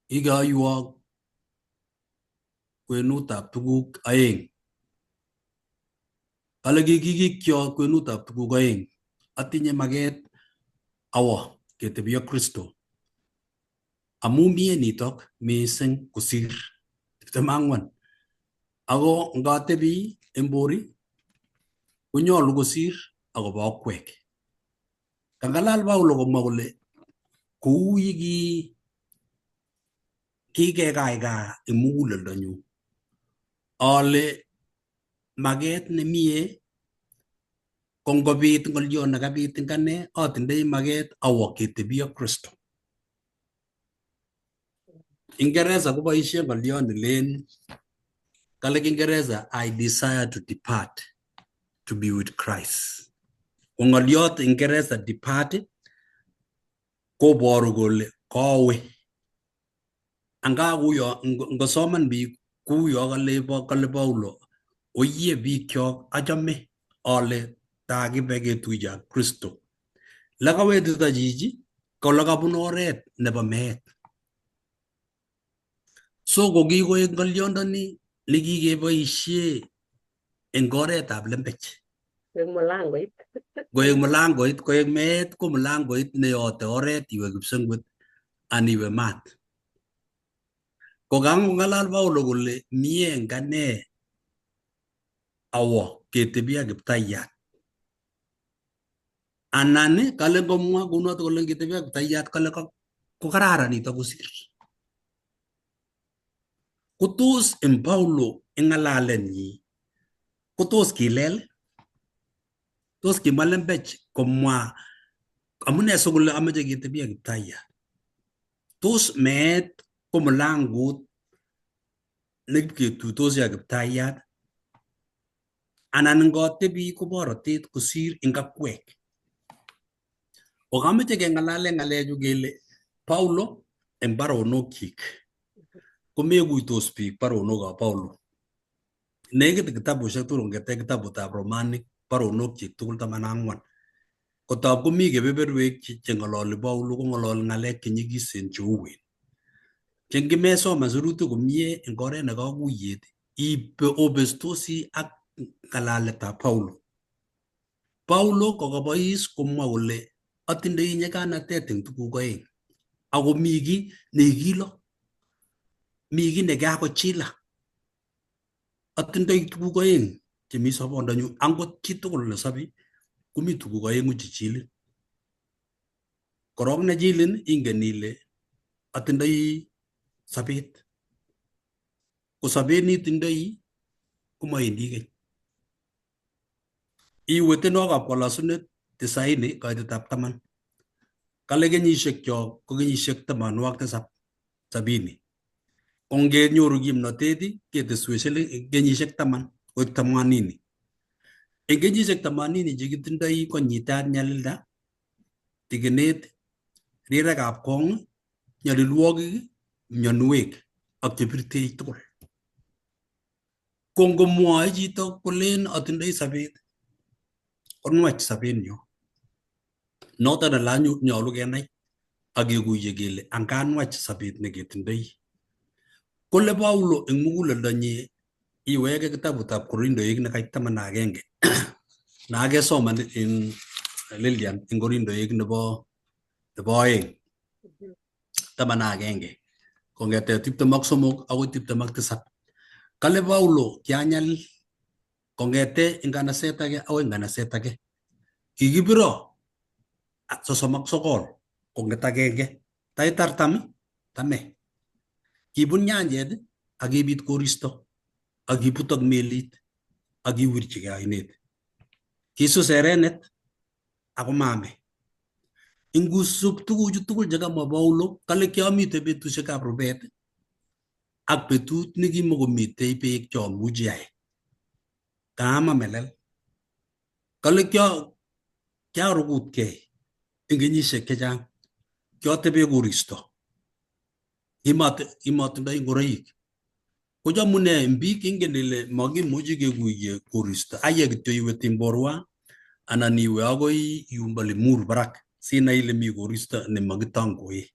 kikeoywo kwenutab tuguk aeng. Kale kikikikyo kwenutab tuguk aeng. Atinye maket awo ketebi ak Kristo amu mie nitok mising kosir 24. Ako ngatebi eng bori konyolu kosir akobo akwek. Kangalal Paulo komwa kole kou yiki kikekaikaa eng muguleldonyu ale maket nemie ko ngobit ng'olyo nekabit eng ane atindoi maket awo ketebi ak Kristo. Ingeresa koboishe ng'olyo nelen kale Kiingereza I desire to depart to be with Christ. Ko ng'olyot Ingeresa depart koboru kole kowe. Anga kuyo ngosoman biik kuyo kale Paulo oye biikyok achame ale takibe ketuiye ak Kristo. Lekawetito chichi ko lekabun oret nebo meet. So ko kikoek ng'olyondoni nekikeboishe eng oretab lembech. Koek mulangoit. Koek mulangoit, koek meet ko mulangoit neyote oret iwe kipsengwet an iwe maat. Ko kangong'alal Paulo kole mie eng ane awo ketebi ak Kiptayat. Anan kale ngomwa kounoto kole ketebi ak Kiptayat kale ko kararan nito kosir. Ko tos eng Paulo eng ng'alalenyi ko tos kilel? Tos kimwa lembech komwa amune sikole ameche ketebi ak Kiptayat? Tos meet ko mulangut nekipketuitosi ak Kiptayat anan ngotebi ko borotet kosir eng akwek? Ko kameche keng'alale ng'alechu kele Paulo eng baronokyik komekuitos biik baronokab Paulo. Nekit kitabushek tugul kong'ete kitabutab Romanik baronokyik tugul 14. Kotab komi kebeberwek cheng'ololi Paulo kong'ololi ng'alek chenyikisen cheuwen. Che ngimesoman sirutik komie eng oret ne kakuyet ibe obestosi ak ng'alaletab Paulo. Paulo kokabois komwa kole atindoi nyiganatet eng tuguk oeng ako mi kiy neikilo, mi kiy nekakochila. Atindoi tuguk oeng chemi sobondonyu, angot chitugul nesobi komi tuguk oeng'u chechilin. Korok nechilin ingen ile atindoi sobet. Ko sobet nitindoi komawendi keny. Iwe tienwogikab kolosunet tisaini koitetab taman. Kale kenyishekyok ko kenyishek 70, sabini. Ko ngenyoru kimnotet keteswech kenyishek 10 koik 80. Eng kenyishek 80 chekitindoi konyitat nyalilda, tikinet, rirekab kong, nyalilwogik, mionwek ak chebirtech tugul. Ko ngomwoe chito kolen atindoi sobet, konwach sobenyo. Noton ele nyolu kenai ak kekuiye kele anganwach sobet neketindoi. Kole Paulo eng muguleldonyi iweke kitabutab Korindoik nekait 11 nakesoman eng Lilian eng Korindoik nebo 2 11 kong'ete 23 akoi 27. Kale Paulo kianyalil kong'ete nganaset age akoi nganaset age. Kikibiro 39 kong'et agenge tait artam tame. Kibun nyanjet ak kibit koristo ak kibutok melit ak kiwirchigei ainet. Kisus erenet ako mame. Ingusub tuguchu tugul chekamwa Paulo, kale kiamite betusiekab rubet ak betut nekimokomitei beek chomuchi ae. Kaama melel. Kale kiarukutkei eng kenyisiek chechang. Kiatebe koristo. Kimotindoi ngoroik. Kochomune en biik ingen ile makimuchi kekuiye koristo. Aye kityo iwe Timborwa anan iwe akoi yumbo Limuru barak sinai ile mi koristo nemakitangoe.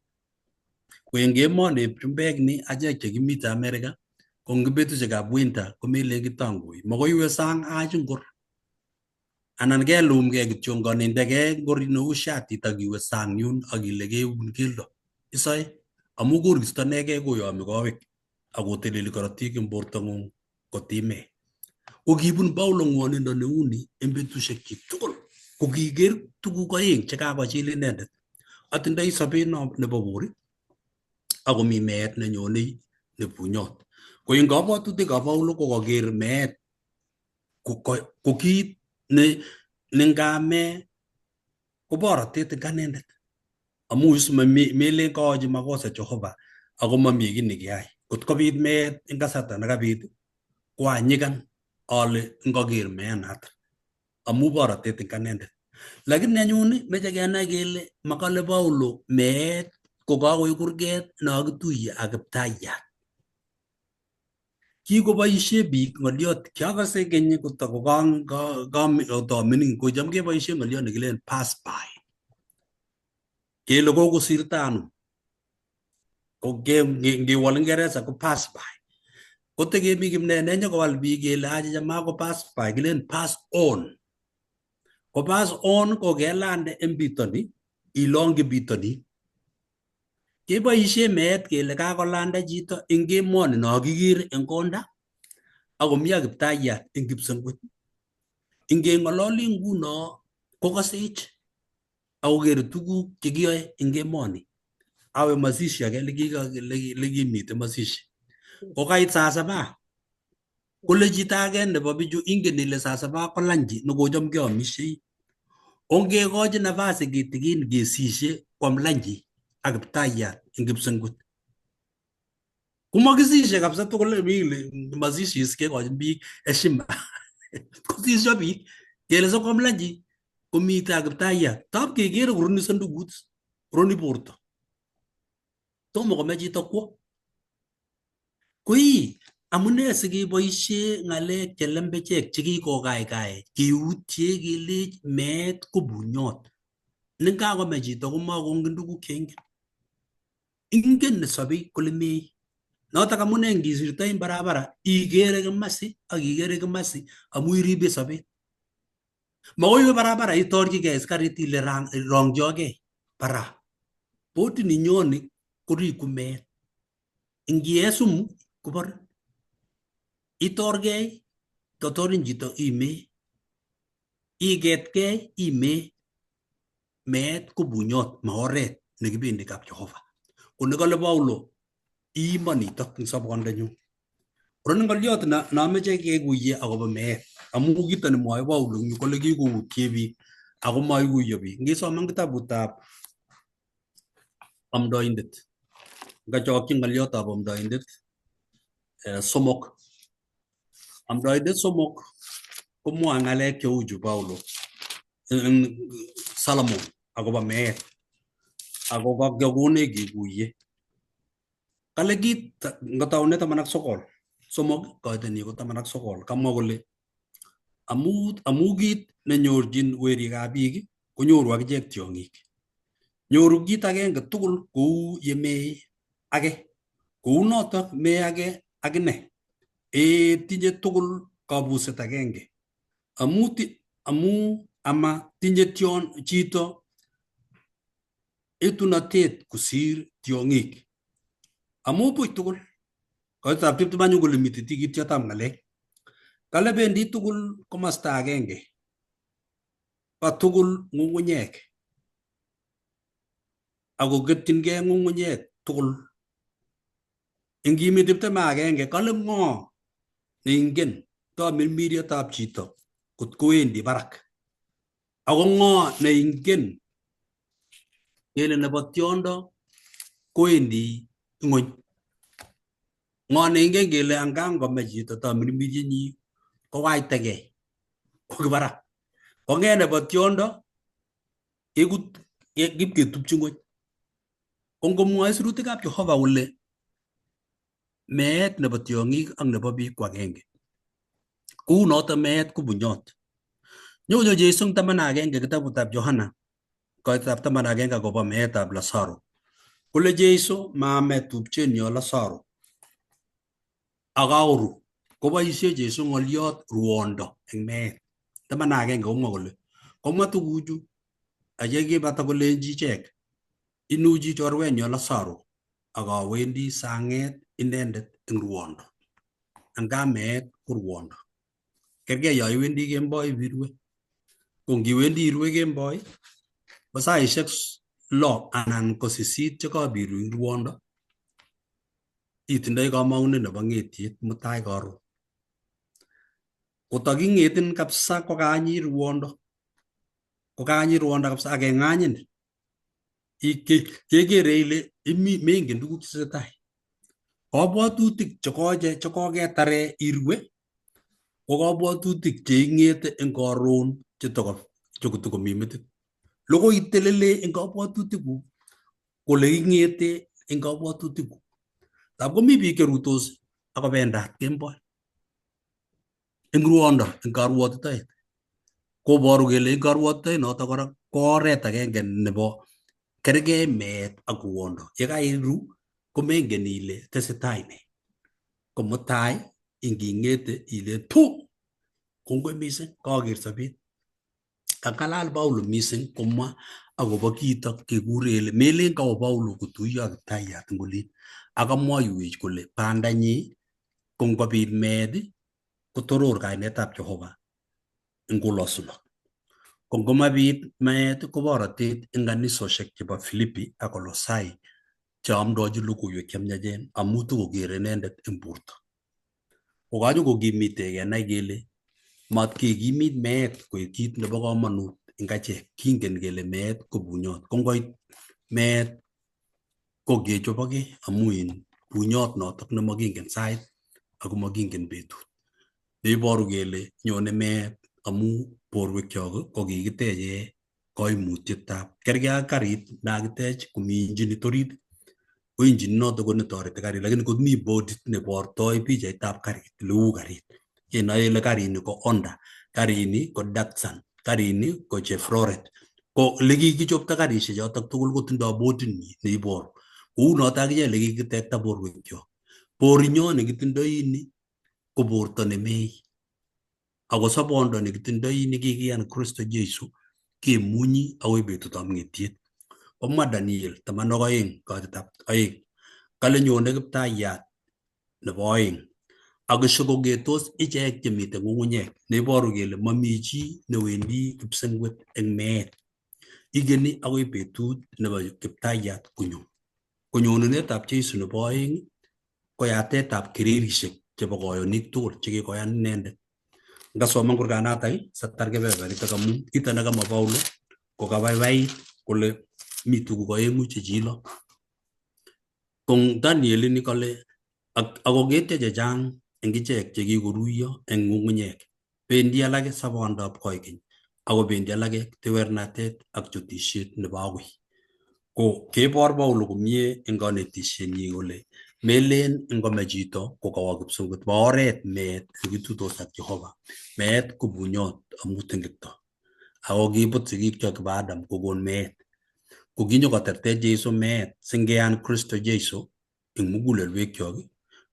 Ko eng emoni chumbek ni achek chekimite America ko eng betusiekab winter komelen kitangoi. Makoi iwe sang ach ngor anan kelumgei kityongon indegei ngor neu shatit ak iwe sang yun ak ile keun keldo. Isoe amu koristo inegei koyomi kowek ak koteleli korotik eng bortong'ung kotime. Ko kibun Paulo ng'wonindo neuni eng betusiekchik tugul. Ko kiker tuguk oeng chekakochil inendet. Atindoi sobet nebo bor akomi meet nenyonei nebunyot. Ko eng kabwatutikab Paulo ko kaker meet ko kit ne ngame ko borotet eng anendet. Amu is melen kaachi makosa Jehova ako mami kiy nekiyai. Kot kobit meet eng kasarta nekabit ko anyikan ale ngaker meanatak amu borotet eng anendet. Lakini anyun meche kenai kele makale Paulo meet ko kakoek kurget nokituiye ak Kiptayat. Kikoboisie biik ng'oliot, kiakase keny kotamining kocham keboisie ng'oliot nekilen pass by. Kele kokosirto ano. Ko ngewol Ingeresa ko pass by. Kotekemi kimnene nyokowal biik kele achicha mako pass by, kilen pass on. Ko pass on ko kelande en bitoni, ilongyi bitoni. Keboisie meet kele kakolanda chito eng emoni no kikere eng konda akomi ak Kiptayat eng kipsengwet. Ingeng'ololi nguno kokasech akokere tuguk chekiyoe eng emoni. Awe mazishi age lekimite mazishi. Kokait saa saba. Kole chito age nebo bichu ingen ile saa saba ko lanchi nekocham keomishei. Ongekochi nafasi kitikin kesishe kwam lanchi ak Kiptayat eng kipsengwet. Komakisishe kabisa tugul mi ile mazishi is kekochin biik heshima. Kosisyo biik kele sikwam lanchi komite ak Kiptayat. Tab kekere koroni sandukut, koroni borto. Tomo kome chito kwo. Koi amune sikeboisie ng'alek che lembechek chekikokaikai keutye kelech meet ko bunyot. Nengakome chito komakongen tuguk cheingen. Ingen nesobei kole mei. Notok amune ngisirtoi eng barabara ikere kimasi ak ikere kimasi amu iribe sobet. Makoi iwe barabara itorchigei karit ile rongchokei bara. Boti ninyoni koriku meet. Ngie sumu koborin. Itorgei totorin chito imee. Iketkei imee. Meet ko bunyot, ma oret nekibendi kap Jehova. Ko nekale Paulo, iimo nitok eng sobondanyu. Kora ng'oliot nameche kekuye akobo meet, amu kito nemwoe Paulo eng yu kole kikoutye biik ako maikuyo biik. Ngisoman kitabutab Amdoindet, ngachokchi ng'oliotab Amdoindet 3. Amdoindet 3 komwoe ng'alek cheu chu Paulo Solomon akobo meet ako kakonech kekuye. Kale kit ngataune 19 3 koitenyi ko 19 kamwa kole amu kit nenyorchin werikab biik konyoru akichek tiong'ik. Nyoru kit agenge tugul kou yemei age. Kou notok mee age akine. Ee tinye tugul kabuset agenge. Amu ama tinye tion chito etunotet kosir tiong'ik. Amu buch tugul. Koitab 20 anyun kole mitei tikityotab ng'alek. Kale bendi tugul komasta agenge. Ba tugul ng'ung'unyek. Ako ketchingei ng'ung'unyek tugul. Ingimi 21 kale ng'o neingen tamirmirietab chito kot kowendi barak. Ako ng'o neingen kele nebo tiondo kowendi ng'ony. Ng'o neingen kele angan kome chito tamirmiryenyi kowaitegei kwo barak. Kong'et nebo tiondo kipketupchi ng'ony. Ko ngomwoe sirutikab Jehova kole meet nebo tiong'ik ak nebo biik ko agenge. Kou noto meet ko bunyot. Nyonyo Jesu eng 11 kitabutab Yohana koitab 11 akobo meetab Lazaro. Kole Jesu maame tupchenyo Lazaro akaoru. Koboisie Jesu ng'oliot ruondo eng meet. 11 komwa kole komwa tuguchu ak yekibata kolenji ichek inuchi chorwenyo Lazaro akawendi sanget inendet eng ruondo. Anga meet ko ruondo. Kerkei yo iwendi kemboi birue. Ko ngiwendi irue kemboi ko saishek 6 anan ko 8 chekabiru eng ruondo itindoi kamang'unet nebo ng'etiet mutai karon. Kotaking'etin kabisa kokanyi ruondo. Kokanyi ruondo kabisa akeng'anyin. Kekere ile imi mengen tuguk chetesetai. Kabwatutik chekoketare irue ko kabwatutik cheing'ete eng karon chekotokomi metit. Lokoi itelele eng kabwatutikuk kole ing'ete eng kabwatutikuk. Tab komi biik cherutos akobendat kemboi eng ruondo eng karwotitoet. Koboru kele eng karwotitoet noto kora ko oret agenge nebo kergei meet ak ruondo. Yekairu komengen ile tesetai nee. Ko mutai inging'ete ile tu kongoi mising kaker sobet. Kang'alal Paulo mising komwa akobo kiitok kekure kele melen kawo Paulo kotuiyo ak Kiptayat eng olin akamwoiwech kole bandanyi ko ngobit meet kotoror kainetab Jehova eng kolosunok. Ko ngomabit meet ko borotet eng kanisosiek chebo Filipi ak Kolosai cheamdochi logoiwek chemiachen amu tokokere inendet eng borto. Kokanyo kokimite kenai kele matkekimit meet koek kit nebo komonut eng achek. Kingen kele meet ko bunyot. Ko ngoit meet ko kechoboke amu in bunyot notok nemakingen sait ako makingen betut. Neiboru kele nyone meet amu borwekyok ko kikiteche koimutietab kerkei ak karit nakitech komi injinit orit ko injinit noto ko netoreti karit lakini komi bodit nebortoi pichaitab karit leu karit kenoe ile karini ko Honda, karini ko Datsun, karini ko Chevrolet. Ko lekikichopto karishek chotok tugul kotindoi bodinyi neiboru. Kounoto akichek ole kikitekta borwekchok. Borinyo nekitindoi ni ko borto nemei. Ako sobondo nekitindoi nekikiyan Kristo Jesu kemunyi akoi betutab ng'etiet. Komwa Daniel 12 katitab 2 kale nyone Kiptayat nebo 2 ak ishokoketos ichek chemiten ng'ung'unyek neiboru kele mami chi newendi kipsengwet eng meet. Igeni akoi betut nebo Kiptayat konyo. Konyonunetab Jesu nebo 2 ko yatetab kererishek chebo koyonik tugul chekikoyan inendet. Ngasoman kurganatak satar kebeberitok amu kito nekamwa Paulo ko kabaibait kole mi tuguk aeng'u chechilo. Ko Daniel ini kole akong'etyo chechang eng ichek chekikoruiyo eng ng'ung'unyek. Bendi alake sobondab koikeny ako bendi alake tewernatet ak chutisiet nebo agoi. Ko kebor Paulo komie eng kanetishenyi kole melen ngome chito ko kawo kipsengwet ba oret meet nekituitos ak Jehova. Meet ko bunyot amu ting'ikto. Ako kibut sigikchok kibo Adam kokon meet. Ko kinyokoterter Jesu meet singeyan Kristo Jesu eng mugulelwekyok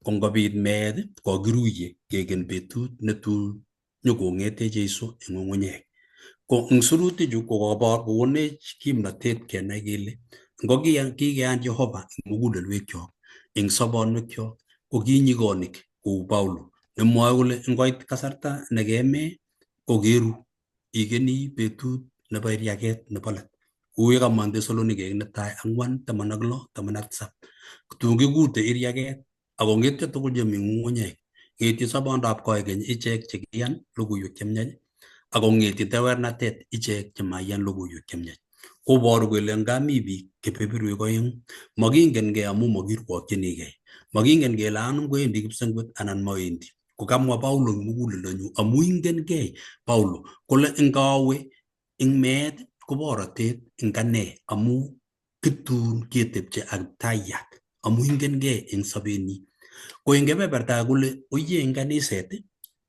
ko ngobit meet kokiruiye keken betut netun nyokong'ete Jesu eng ng'ung'unyek. Ko eng surutichu ko kobor kokonech kimnatet kenai kele ngo kikeyan Jehova eng mugulelwekyok eng sobonwekyok ko kinyikonik kou Paulo nemwoe kole ngoit kasarta nekeme ko keru ikeni betut nebo iriaket nebo let. Kou ye kamwa eng Tesalonikek netai 4 16 17. Tun kikute iriaket ako ng'etyo tugul chemi ng'ung'unyek ng'etyi sobondab koikeny ichek chekiyan logoiwek chemiach ako ng'etyi tewernatet ichek chemaiyan logoiwek chemiach. Koboru kele ngami biik kebeberwek oeng'u makingen amu makirwokchinigei. Makingen kele anum kowendi kipsengwet anan mawendi. Ko kamwa Paulo eng muguleldonyu amu ingenkei Paulo kole ngawe eng meet ko borotet eng ane amu kitun ketepche ak Kiptayat amu ingenkei eng sobenyi. Ko eng kebeberta age kole oye eng kaniset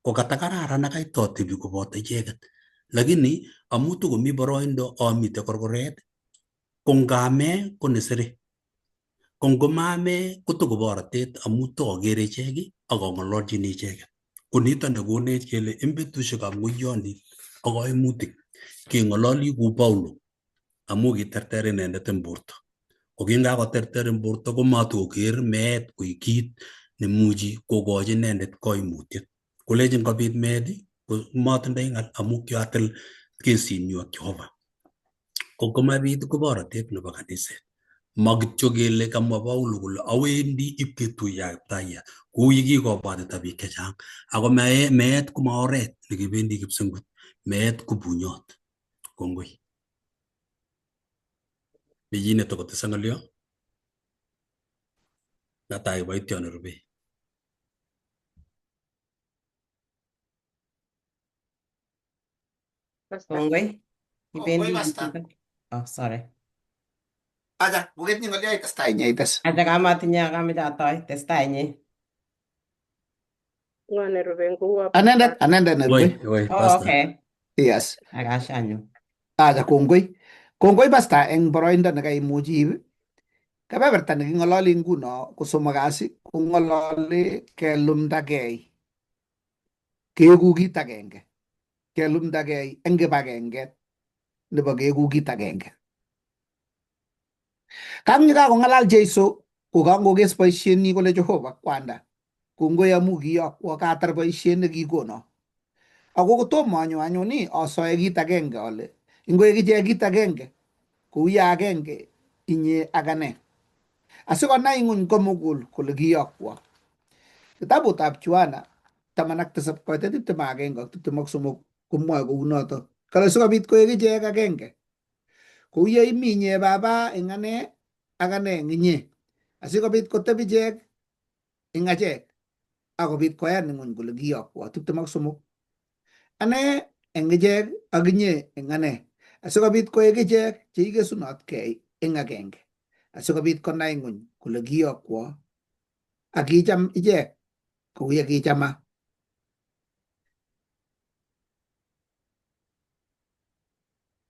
ko katakararan ak aitotebi koboto icheket. Lakini amu tokomi boroindo amite korkoret ko ngame ko nesere. Ko ngomame kotoko borotet amu tokere ichek ak ang'ololchini icheket. Ko nito nekonech kele eng betusiekab ng'oiyondit ak kaimutik keng'ololi kou Paulo amu kiterter inendet eng borto. Ko kingakoterter eng borto komatokoker meet koek kit nemuchi kokochi inendet koimutiet. Kolechin kobit meet ko matindoi ng'al amu kiatil kesinyu ak Jehova. Ko komabit ko borotet nebo kaniset. Ma kityo kele kamwa Paulo kole awendi ipketuiye ak Kiptayat kou yekikobwatita biik chechang. Ako meet koma oret nekibendi kipsengwet. Meet ko bunyot. Kongoi. Mi chi netokotese ng'olyo? Netai kiboitiot nerube. Pastor. Kongoi. Kongoi, Ibendi Pastor. Oh, sorry. Aja, koketinye ng'olyo itestai inye ites. Acha kamatinye akameche atoi testai inye. Ng'o nerube ngouo Anendet, anendet Woi, nerube. woi, Oh, pastor. okay. Yes. Akasha anyu. Aja, kongoi. Kongoi pastor eng boroindo nekaimuch iib. Kebeberta neking'ololi nguno ko somok kasi kong'ololi kelumdagei. Keeku kit agenge. Kelumdagei eng kibagenget nebo keeku kit agenge. Kang yekakong'alal Jesu kokangokes boisienyi kole Jehova kwanda. Kongoi amu kiyokwo katar boisiet nekikono. Ako kotomo anyo anyun ni asoe kit agenge ale ingoek ichek kit agenge kou ye agenge inye ak ane. Asikonai ng'wony komugul kole kiyokwo. Kitabutab Yohana 17 koitet 21 ak 23 komwoe kounoto. Kale sikobit koek ichek agenge. Kou ye imi inye Baba eng ane ak ane eng inye. Asikobit koteb ichek eng achek akobit koyan ng'wony kole kiyokwo 23. Ane eng ichek ak inye eng ane. Asikobit koek ichek cheikesunotkei eng agenge. Asikobit konai ng'wony kole kiyokwo ak kicham ichek kou ye kichama.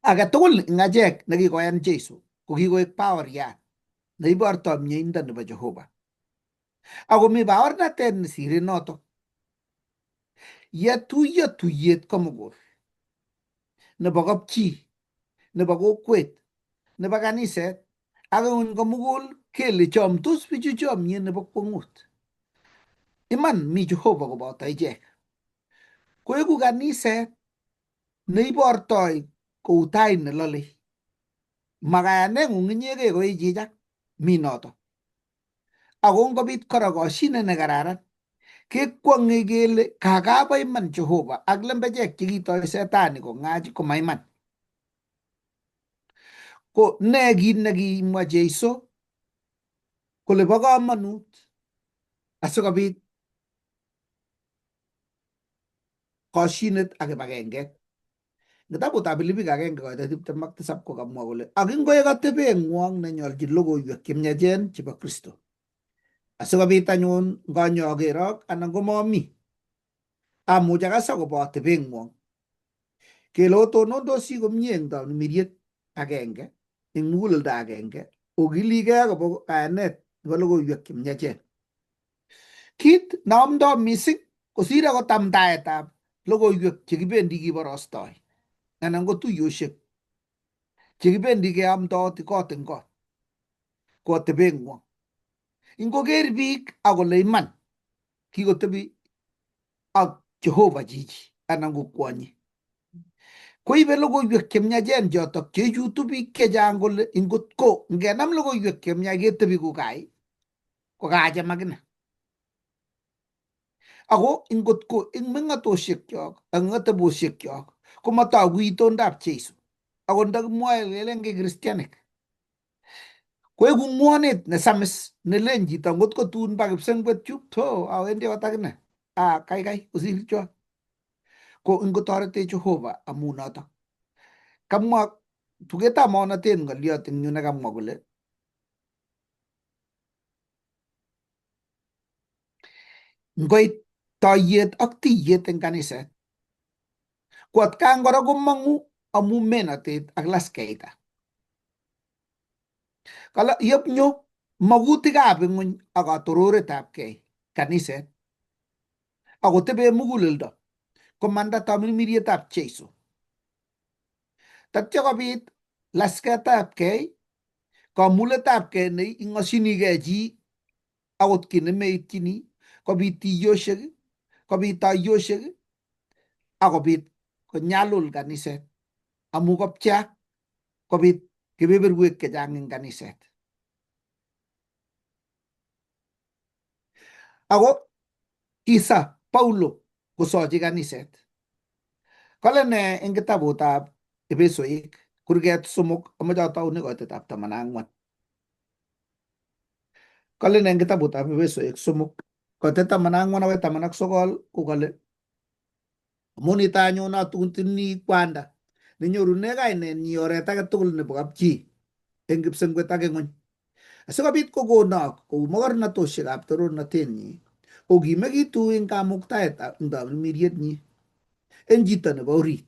Age tugul eng achek nekikoyan Jesu ko kikoek bawariat. neibortoi mieindo nebo Jehova. Ako mi baornatet nesire notok. Yetuiyo tuyet komugul nebo kapchi, nebo kokwet, nebo kaniset ak ng'ony komugul kele chomtos bichu chomyet nebo kwong'ut. Iman mi Jehova koboto ichek. Koeku kaniset neibortoi kou tait nelolei. Makayaneng'ung inyegei koichichak, mi notok. Ako ngobit kora koshinet nekararan, kekwong'e kele kakabo iman Jehova ak lembechek chekitoi setani kong'ach komaiman. Ko ne kit nekimwa Jeiso kole bo komonut asikobit koshinet ak kibagenget? Kitabutab Filipik 1:27 kokamwa kole ak ingoek atebeng'wong nenyolchin logoiwek chemyachen chebo Kristo. Asikobit anyun ngonyo akerok anan komomi, amuch akas akobo atebeng'wong. Kele otonondosi komie eng tamirmiriet agenge, eng muguleldo agenge, okiligei akobo kayanet nebo logoiwek chemyachen. Kit neamdoi mising kosir akot amdaetab logoiwek chekibendi kiborostoi anan ko tuiyosiek chekibendi keamdooti kot eng kot ko atebeng'wong. Ingoker biik ak kole iman kikotebi ak Jehova chichi anan ko kwonyi koibe logoiwek chemyachen chotok cheichutu biik chechang kole ingotko ngenam logoiwek chemyach ketebi kukai kokacham akine. Ako ingotko eng meng'atosiekyok ak eng atebosiekyok komotogu itondab Jeiso akot ndakimwoe kelen ki kristianik koeku ng'wonet nesamis nelen chito ngotko tun ba kipsengwet chu to awendi akot akine ah kaikai kosir cho ko ingotoretech Jehova amu notok kamwa tugetab maonatet ng'oliot eng yu nekamwa kole Ngoit toiyet ak tiyet eng kaniset, ko atkan kora komong'u amu menotet ak laskeita. Kala yepnyo magutikab ing'uny ak katororetabkei kaniset akotebe muguleldo komanda tamirmirietab Jeiso. Tatya kobit lasketabkei, kamuletabkei ne ing'oshinigei chi akot kiy nemeityini, kobit tiyoshek, kobit toiyoshek, akobit konyalul kaniset amu kopcheak kobit kebeberwek chechang eng kaniset. Ako kisa Paulo kosochi kaniset. Kale ne eng kitabutab Epesoik kurget 3 amache ataune koitetab 14. Kale ne eng kitabutab Epesoik 3 koitet 14 akoi 19 ko kale amu nito anyun atuntini kwanda nenyorune kainenyi oret age tugul nebo kapchi eng kipsengwet ak ng'ony asikobit kokonok kou mogornatoshekab torornatenyi okimekitu eng kamuktaet eng tamirmirietnyi eng chito nebo orit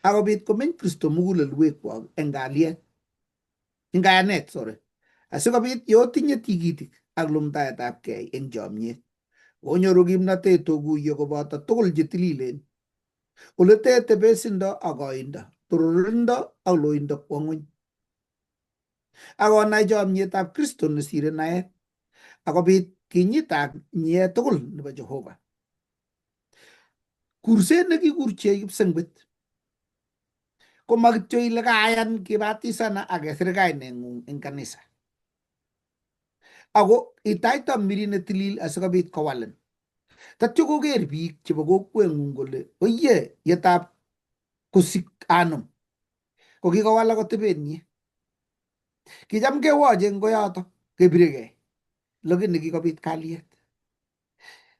akobit komeny Kristo mugulelwekwok eng kalyet eng kayanet sorry asikobit yeotinye tikitik ak lumdaetab kei eng chomyet onyoru kimnatet okuye koboto tugul chetililen ole tete besindo ak koindo tororindo ak loindo kwo ng'weny ak onai chomyetab Kristo nesire naet akobit kinyitak nyiet tugul nebo Jehova. Kurset nekikurchech kipsengwet ko ma kityo ile kayan kibatisana ak kesir kaineng'ung eng kanisa. Ako itach tamirmiriet netilil asikobit kowalin. Tatyo koker biik chebo kokweng'ung kole oye yetab kosik anum ko kikowalak atebenyi. Kicham kewoche eng koyoto kebiregei lakini kikobit kalyet.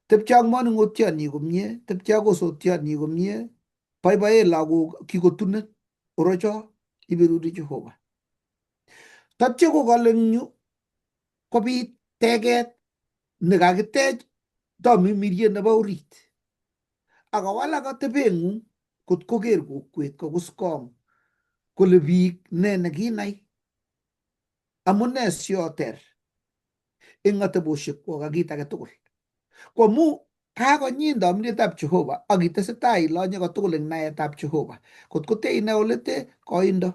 Tepche ak manung'otionyi komie, tepche ak osotionyi komie, boiboen lagok kikotunin orocho iberuri Jehova. Tatyo kokale eng yu kobit teket nekakitech tamirmiriet nebo orit akowalak atebeng'ung kot koker kokwet kokuskong kole biik ne nekinai. Amune sioter eng ateboshekwok ak kit age tugul? Ko amu kakonyin tominetab Jehova ak itesetai ilonye kotugul eng naetab Jehova. Kot ko te inai ole te koindo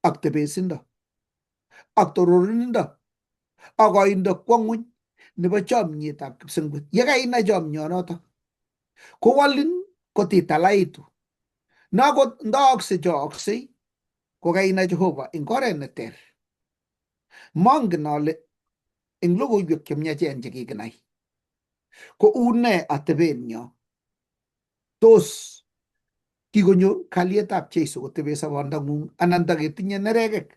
ak tebesindo ak tororonindo ak koindo kwo ng'weny nebo chomyetab kipsengwet. Ye kainai chomyonotok kowolin kotitalaitu. Nakot ndaakse chooksei kokainai Jehova eng oret neter. Mongen ale eng logoiwek chemiachen chekikinai ko une atebenyo. Tos kikonyo kalyetab Jeiso kotebe sobondang'ung anan taketinye nerekek?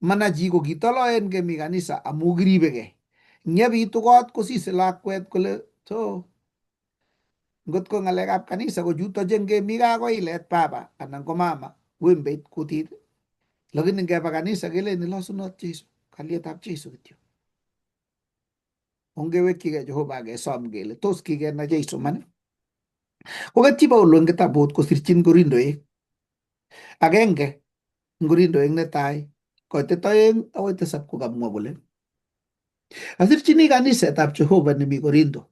Mana chi ko kitoloen kemi kanisa amu kiribekei. Ngyebitu kot kosise lakwet kole to ngot ko ng'alekab kanisa ko chuto che ngemi gaa ko ilet baba anan ko mama wembeit kutit lakini ngeba kanisa keleni losunot Jeiso kalyetab Jeiso kityo. Ongewekchigei Jehova akesom kele tos kikenai Jeiso man? Koketyi Paulo eng kitabut kosirchin Korindoek agenge eng Korindoek netai koitet oeng akoi tisab kokamwa kole asirchini kanisetab Jehova nemi Korinto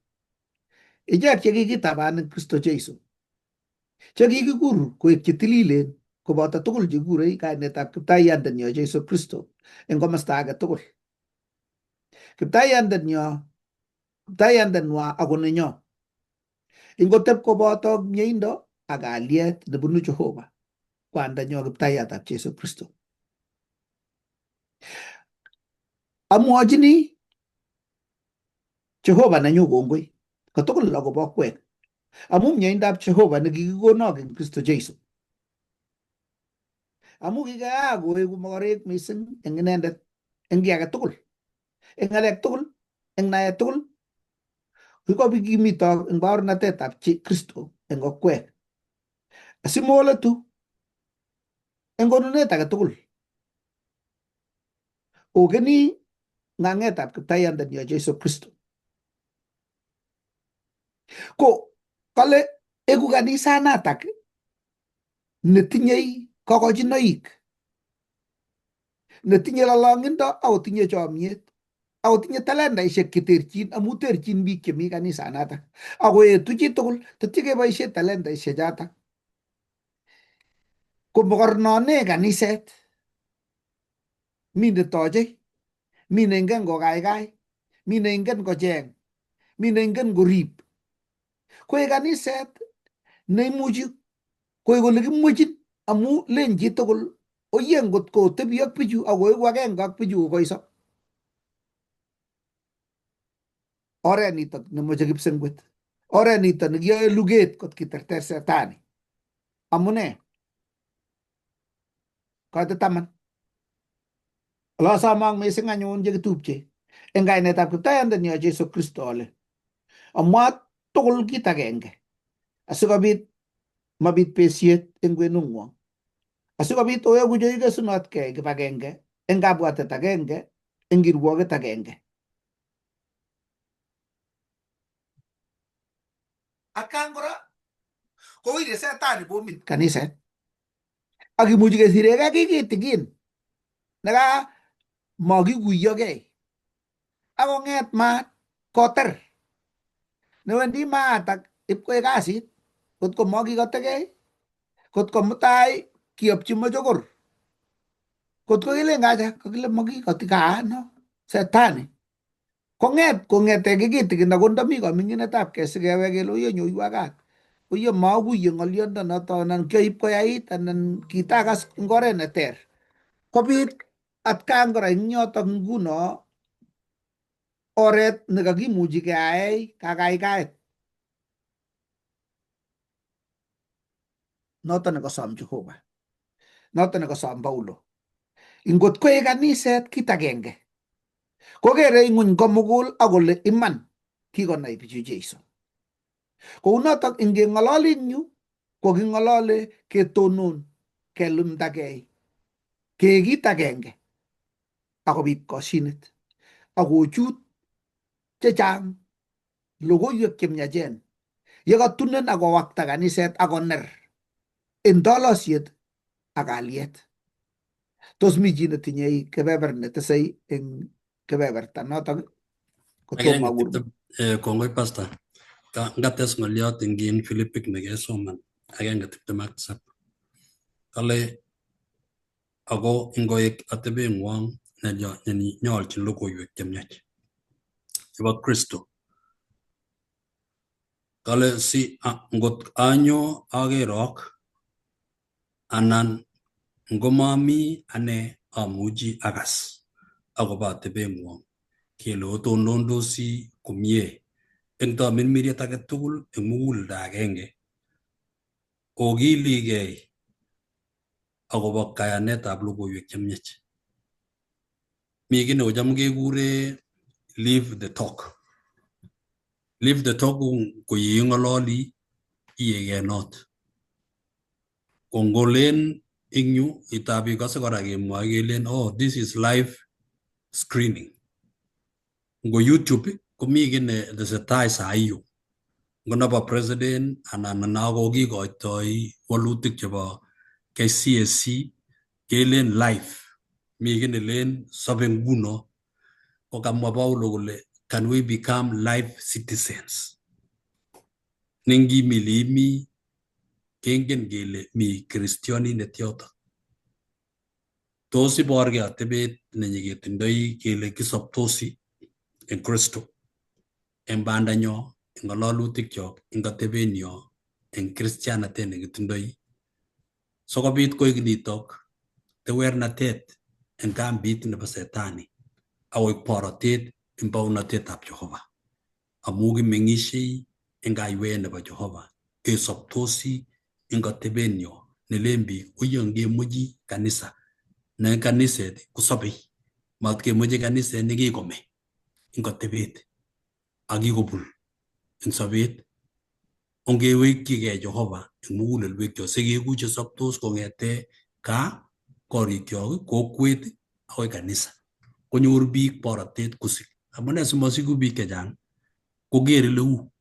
ichek chekikitaban eng Kristo Jeiso chekikikur koek chetililen koboto tugul chekikurei kainetab Kiptaiyandenyo Jeiso Kristo eng komasta age tugul. Kiptaiyandenyo, Kiptaiyandenwa ako nenyo. Ingotep koboto mieindo ak kalyet nebunu Jehova, kwandanyo Kiptaiyatab Jeiso Kristo. Amwochini Jehova nenyu kongoi kotugul akobo akwek amu mieindab Jehova nekikikonok eng Kristo Jeiso. Amu kikeaa koeku mokorek mising eng inendet eng kiy age tugul, eng ng'alek tugul, eng naet tugul. Kikobikimitok eng baornatetab Kristo eng okwek. Asimoletu eng konunet age tugul. Okeni ng'ang'etab Kiptaiyandenyo Jesu Kristo. Ko kale eku kanisanatak netinyei kokochinoik, netinye lolong'indo akotinye chomyet akotinye talentaishek cheterchin amu terchin biik chemi kanisanatak akoetu chitugul tetyo keboishe talentaishek chotok komokornone kaniset. Mi netochei, mi neingen kokaikai, mi neingen kocheng, mi neingen korib. Koek kaniset neimuchi koek ole kimwechin amu len chitugul oye ngot kotebi ak bichu akoeku agenge ak bichu kokoiso. Oret nitok nemoche kipsengwet, oret nitok nekiyoe luget kot kiterter setani. Amune? Koitet 10. Olosomok mising anyun chekitupche eng kainetab Kiptaiyandenyo Jesu Kristo ale omwa tugul kit agenge asikobit mabit besiet eng kwenung'wong asikobit oeku cheikesunotkei kibagenge eng kabwatet agenge eng kirwoket agenge. Atkan kora kowire setani bomit kaniset ak kimuchi kesirekei kiy kitikin neka makikuiyokei akong'et maat koter newendi maatak ipkoek kasit kotko makikotekei kotko mutai kiopchi mochokor kotko kilen kacha kakile makikoti kaano setani kong'et kong'ete kitikin ako ndami kaming'inetab kei sikewek kele oye nyoiwa kat oye makuiye ng'oliondo noto anan kioib koyait anan kitakas eng oret neter kobit atkan kora eng yotok nguno oret nekakimuchi keyae kakaikaet noto nekosom Jehova noto nekosom Paulo ngot koek kaniset kit agenge kokere ing'uny komugul akole iman kikonai bichu Jeiso. Kounotok ingeng'ololi eng yu ko king'olole ketonon kelumdakei keek kit agenge akobit koshinet akochut chechang logoiwek chemiachen yekatunen akowakta kaniset akoner en tolosiet ak kalyet. Tos mi chi netinye kebeber netesei eng kebeberta notok kotomo Agenge akur 20, kongoi pastor. Ngates ng'oliot eng Filipik nekesoman 1:27. Kale ako ingoek atebeng'wong nenyolchin logoiwek chemiach chebo Kristo. Kale si ngot anyo akerok anan ngomami ane amuchi akas akobo atebeng'wong kele otonondosi komie eng tamirmiriet age tugul eng muguleldo agenge okiligei akobo kayanetab logoiwek chemiach. Mi kiy nekocham kekure live the talk. Live the talk ko yeing'ololi iyekenot. Ko ngolen eng yu itab ikose kora kemwoe kelen oh this is live screening. Ngo YouTube komi kiy netesetai sai yu. Ngo nebo president anan nakokikoitoi walutik chebo KCSE kelen live. Mi kiy nelen sobe nguno. Ko kamwa Paulo kole can we become live citizens? Nengimi leimi kengen kele mi kristionindet yotok. Tos iborgei atebet nenyeketindoi kele kisobtosi eng Kristo eng bandanyo, eng ng'ololutikchok, eng atebenyo, eng kristianatet nekitindoi sikobit koik nitok tewernatet eng kambit nebo setani akoik borotet eng baunatetab Jehova amu kimeng'ishei eng kaiwet nebo Jehova kesobtosi eng atebenyo nelen biik uyon kemochi kanisa ne eng kaniset kosobei matkemoche kaniset nekikome eng atebet ak kikobul eng sobet ongewekchigei Jehova eng mugulelwekchok sikeku chesobtos kong'ete gaa korikyok kokwet akoi kanisa konyor biik borotet kosik amune simosiku biik chechang koker ile u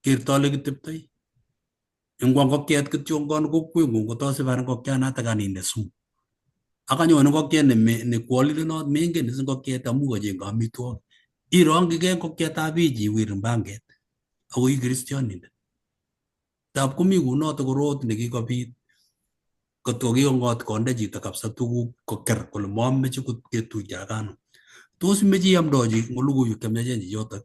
kerto ole kiteptoi ingwa ngokiet kityongon kokweng'ung kotos ibar ngokianatak inde sumu ak kanyon ngokiet nekwolilenot mengen is ngokiet amu kochenge amitwogik irongchigei ngokietab bich iwir eng panget ako i kristionindet tab komi kunoto korot nekikobit kotko kikong'ot konde chito kabisa tuguk koker kole mameche ketuiye ak ano tos imeche iamdochi logoiwek chemiachen chichotok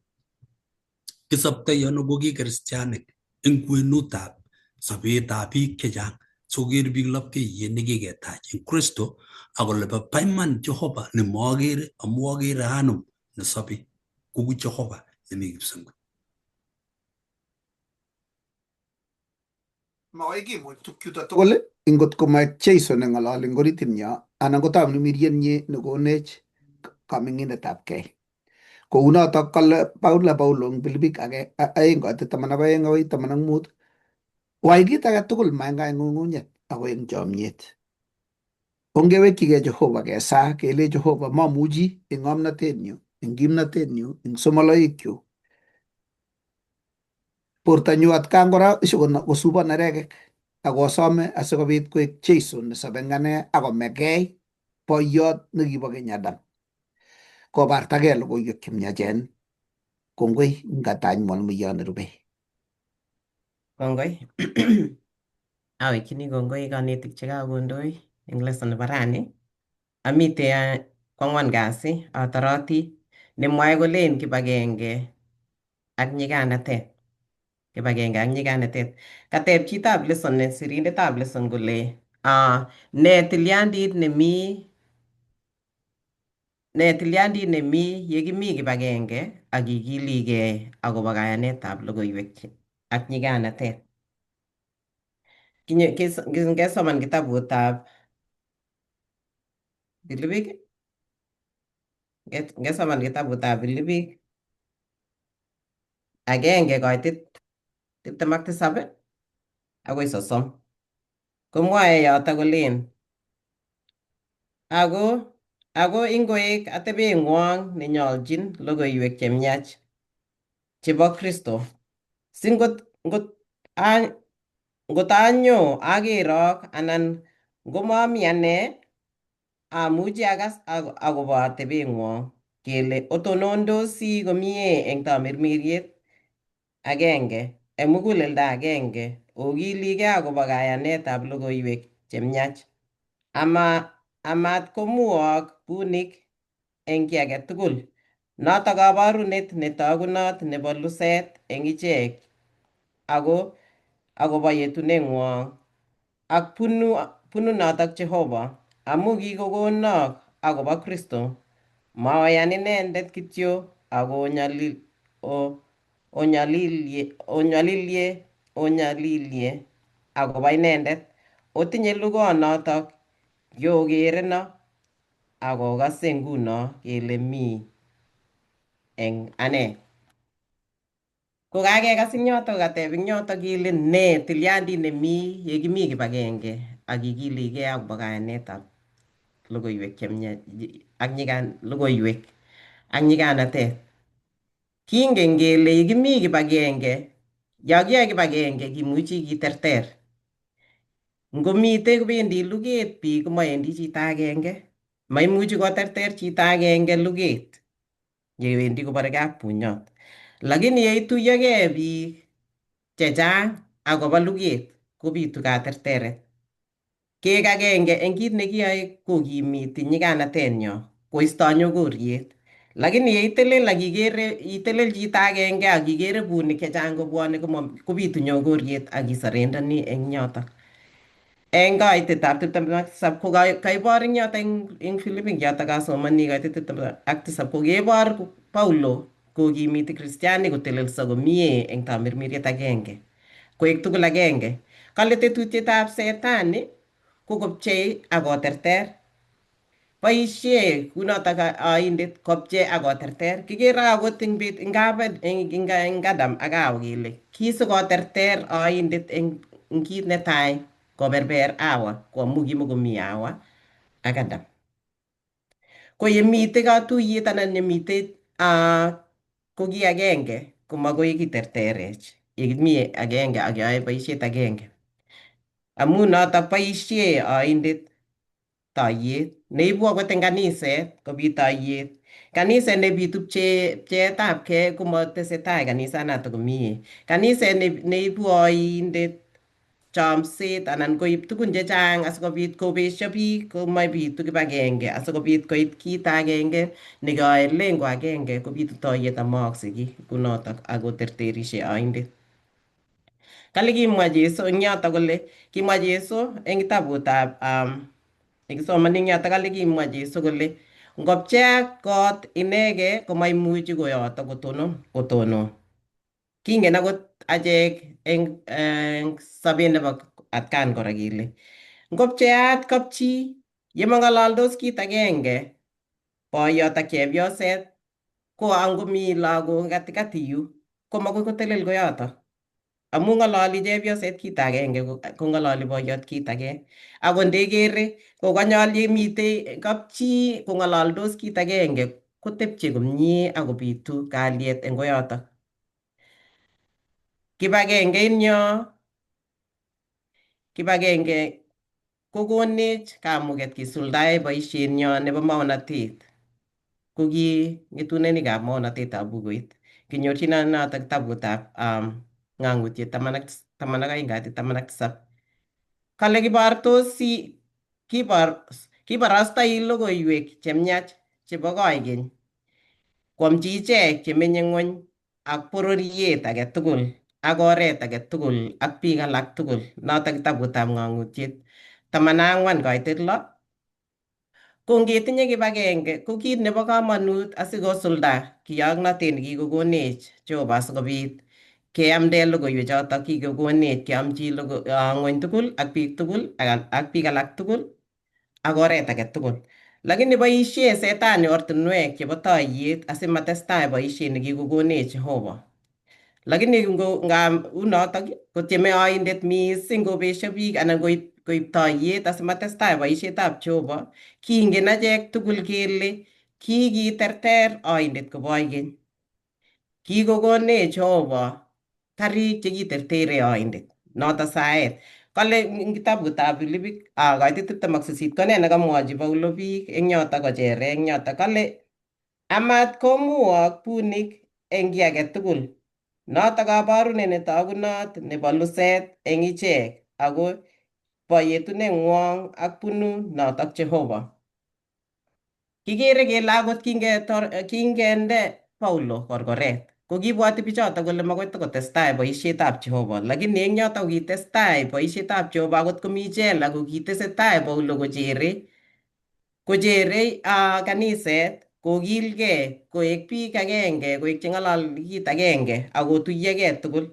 kisoptoi ano ko ki kristianik eng kwenutab sobetab biik chechang sikoker biik lapkeiyet nekiketach eng Kristo akole bo iman Jehova nemokere amu akere anum nesobe kou Jehova nemi kipsengwet. Makoi kimuch tukchuto tugul ingot komaek Jesu neng'ololi eng oritinyo anan ko tamirmirienyi nekonech kaming'inetab kei. Kounotok kale Paulo Paulo eng Filipik age 2:12 akoi 15 wai kit age tugul ma eng kang'ung'unyet ako eng chomyet. Ongewekchigei Jehova kesaa kele Jehova mamuchi eng ng'omnotenyu eng kimnotenyu eng somoloikchu bortonyu atkan kora kosubo nerekek akosome asikobit koek Jesu nesobe eng ane akomekei boiyot nekibo keny Adam kobartagei logoiwek chemiachen kongoi ngatany mwalimuyot nerubei. Kongoi. Awekchini kongoi konetik chekakondoi eng lesson nebo rani. Amite kwang'wan kasi atoroti nemwae kolen kibagenge ak nyiganatet. Kibagenge ak nyiganatet. Kateb chitab lesson sirindetab lesson kole ne tilyandit nemi ne tilyandit nemi yekimi kibagenge ak kikiligei akobo kayanetab logoiwek ak nyiganatet. Ngesoman kitabutab Filipik, ngesoman kitabutab Filipik 1:27 akoi 30 komwoe yoto kolen ako ingoek atebeng'wong nenyolchin logoiwek chemiach chebo Kristo si ngot anyo akerok anan ngomami ane Amuchi akas akobo atebeng'wong kele otonondosi komie eng tamirmiriet agenge, eng muguleldo agenge, ogiligei akobo kayanetab logoiwek che miach. Amat komuok bunik eng kiy age tugul. Notok kabarunet netagunot nebo luset eng ichek ako akobo yetuneng'wong ak bunu notok Jehova amu kikokonok akobo Kristo. Maoyan inendet kityo ako onyalilie akobo inendet. Otinye lugonotok kiokereno akokase nguno kele mi eng ane. Kokakekas eng yotok kateb eng yotok kele ne tilyandit nemi yekimi kibagenge ak kikiligei akobo kayanetab logoiwek chemia ak logoiwek ak nyiganatet. Kingen kele yekimi kibagenge, yo kiyoe kibagenge kimuchi kiterter. Ngomite kobendi luget biik komawendi chito agenge. Maimuchi koterter chito agenge luget yewendi koborekei ak bunyot. Lakini yeituyokei biik chechang akoba luget kobitu katerteret. Keek agenge eng kit nekiyoe kokimiti nyiganatenyo koisto nyokoriet. Lakini yeitelel ak ikere itelel chito agenge ak ikere bunik chechang kobwone kobitu nyokoriet ak isorendoni eng yotok. Eng kaitetab 27 ko kaibor eng yotok eng Filipik yotok kasomani kaitet 27 ko kebor Paulo kokimiti kristianik kotelelso komie eng tamirmiriet agenge. Koek tugul agenge. Kale tetutietab setani ko kopchei ak koterter. Boisie kunotok oindet kopchei ak koterter. Kikere akot eng bet eng Adam ak Hawa kele kisikoterter oindet eng kit netai koberber Hawa ko amu kimokomi Hawa ak Adam. Ko yemitei katuyet anan yemitei ko ki agenge komakoi kiterterech yekimi agenge ak keyoe boisiet agenge. Amu notok boisie oindet toiyet neibu akot eng kaniset kobit toiyet. Kaniset nebitu pcheetabkei komatesetai kanisanato komie. Kaniset neibu oindet chomset anan koib tugun chechang asikobit kobesio biik komabitu kibagenge asikobit koit kit agenge nekeyoe lengo agenge kobitu toiyet amaakse kiy kunotok akoterterishe oindet. Kale kimwa Jesu eng yotok kole kimwa Jesu eng kitabutab nekisomoni eng yotok kale kimwa Jesu kole ngopcheak kot inegei komaimuchi koyotok kotonon. Kingen akot achek eng sobet nebo atkan kora kele ngopcheat kapchi yemong'ololdos kit agenge boiyot ak chepyoset ko angomi lagok katikati yu komakoi kotelel koyotok. Amu ng'ololi chepyoset kit agenge kong'ololi boiyot kit age. Ako ndekere kokanyol yemitei kapchi kong'ololdos kit agenge kotepche komie akobitu kalyet eng koyotok. Kibagenge inyo, kibagenge kokonech kamuget kisuldae boisienyo nebo maonatet. Ko ki ng'etunenikab maonatetab bukuit. Kinyorchino notok kitabutab ng'ang'utiet 12 kaitet 17. Kale kibortosi kiborostoi logoiwek chemiach chebo koikeny kwamchi ichek chemenye ng'wony ak bororiet age tugul ak oret age tugul ak biik alak tugul. Notok kitabutab ng'ang'utiet 14 kaitet 6. Ko ngetinye kibagenge ko kit nebo komonut asikosulda kiyoknotet nekikokonech Jehova asikobit keamde logoiwek chotok kikokonech keamchi ng'wony tugul ak biik tugul ak biik alak tugul ak oret age tugul. Lakini boisie setani ortinwek chebo toiyet asimatestai boisiet nekikokonech Jehova. Lakini ngam unotok kotieme oindet mising kobesio biik anan koib toiyet asimatestai boisietab Jehova, kingen achek tugul kele kikiterter oindet koboch keny. Kikokonech Jehova karik chekitertere oindet, noto saet. Kale eng kitabutab Filipik kaitit 28 ko nee nekamwochi Paulo biik eng yoto kochere eng yoto kale amat komuok bunik eng kiy age tugul noto kabarunet netagunot nebo luset eng ichek ako bo yetuneng'wong ak bunu notok Jehova. Kikere kele akot kingende Paulo korkoret ko kibwoti bichoto kole makoi tokotestai boisietab Jehova, lakini eng yoto kokitestai boisietab Jehova akot komi jela kokitesetai Paulo kochere kocherei kaniset kokilgei koek biik agenge koek cheng'ololi kit agenge akotuyogei tugul.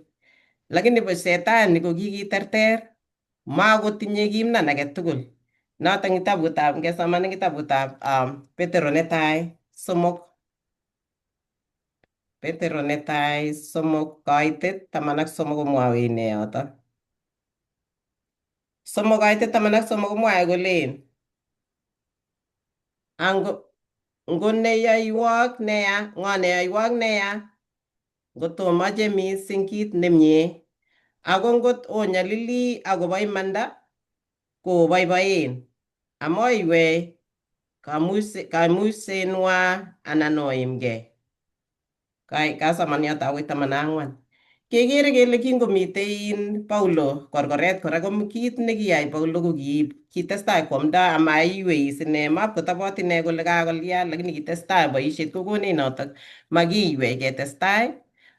Lakini shetani ko kikiterter makotinye kimnan age tugul. Noton kitabutab ngesoman eng kitabutab Petero netai 3 Petero netai 3 kaitet 13 komwawech ne yoto. 3 kaitet 13 komwae kolen ango ngo neyoiwok neya ng'o neyoiwok neya ngotomoche mising kit nemie ako ngot onyalili akobo imanda kooboiboen amoiwei kamuisenwa anan oimgei. Kasoman yoto akoi 14. Kekere kele kingomitei in Paulo korkoret kora ko kit nekiyai Paulo ko kitestai kwamda amaiwei ine mapkotobot ine kole kakolya lakini kitestai boisiet kokonech notok makiywei ketestai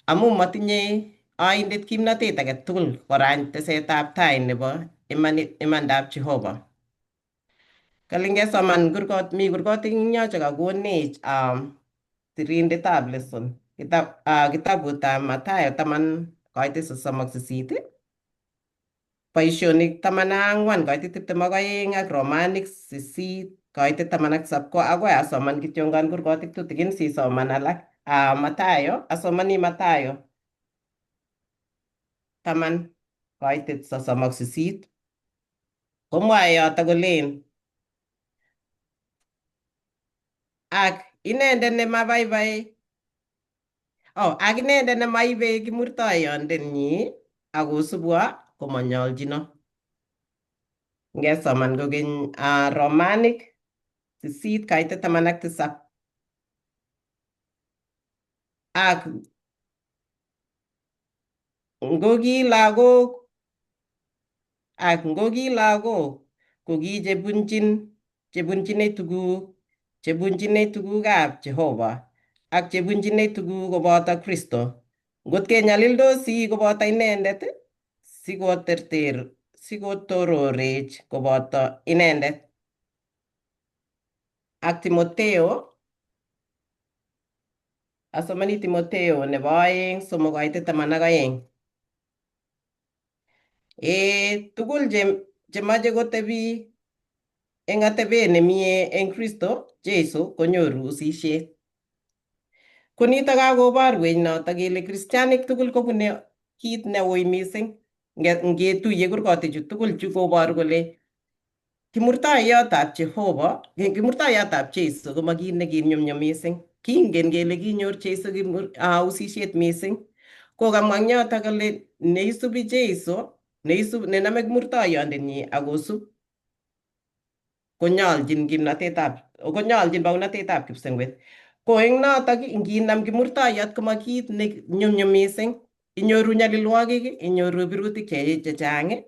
amu matinye oindet kimnatet age tugul korany tesetab tai nebo imandab Jehova. Kale ngesoman kurgot mi kurgotik eng yo chekakonech sirindetab lesson kitabutab Mathayo 10 kaitit 38 Boisionik 14 kaitit 22 ak Romanik 8 kaitit 17 ko akoi asoman kityongan kurgotik tutikin sisoman alak. Mathayo asomani Mathayo 10 kaitit 38 komwae yoto kolen ak inendet nemabaibai ak inendet nemaibe kimurtoiyondenyi akosubwo komanyolchino. Ngesoman kokeny Romanik 8 kaitit 17 ak ngoki lagok ak ngoki lagok ko ki chebunchine tuguk chebunchine tugukab Jehova ak chebunchine tuguk koboto Kristo ngot kenyalildosi koboto inendet sikotororech koboto inendet. Ak Timoteo asomani Timoteo nebo 2 3 kaitit 12. Tugul chemache kotebi eng atebet nemie eng Kristo Jesu konyoru usisiet. Ko nitok kakoborwech notok kele kristianik tugul kobune kit neui mising. Ngetuiye kurgotichu tugul chu koboru kole kimurtoiyotab Jehova, kimurtoiyotab Jesu koma kit nekinyumnyum mising. Kingen kele kinyor Jesu usisiet mising. Ko kamwa eng yoto kole neisubi Jesu, nenome kimurtoiyondenyi akosub konyoljin kimnatetab konyoljin baunatetab kipsengwet. Ko eng notok nginam kimurtoiyot koma kit ne nyumnyum mising. Inyoru nyalilwogik, inyoru birutik chechang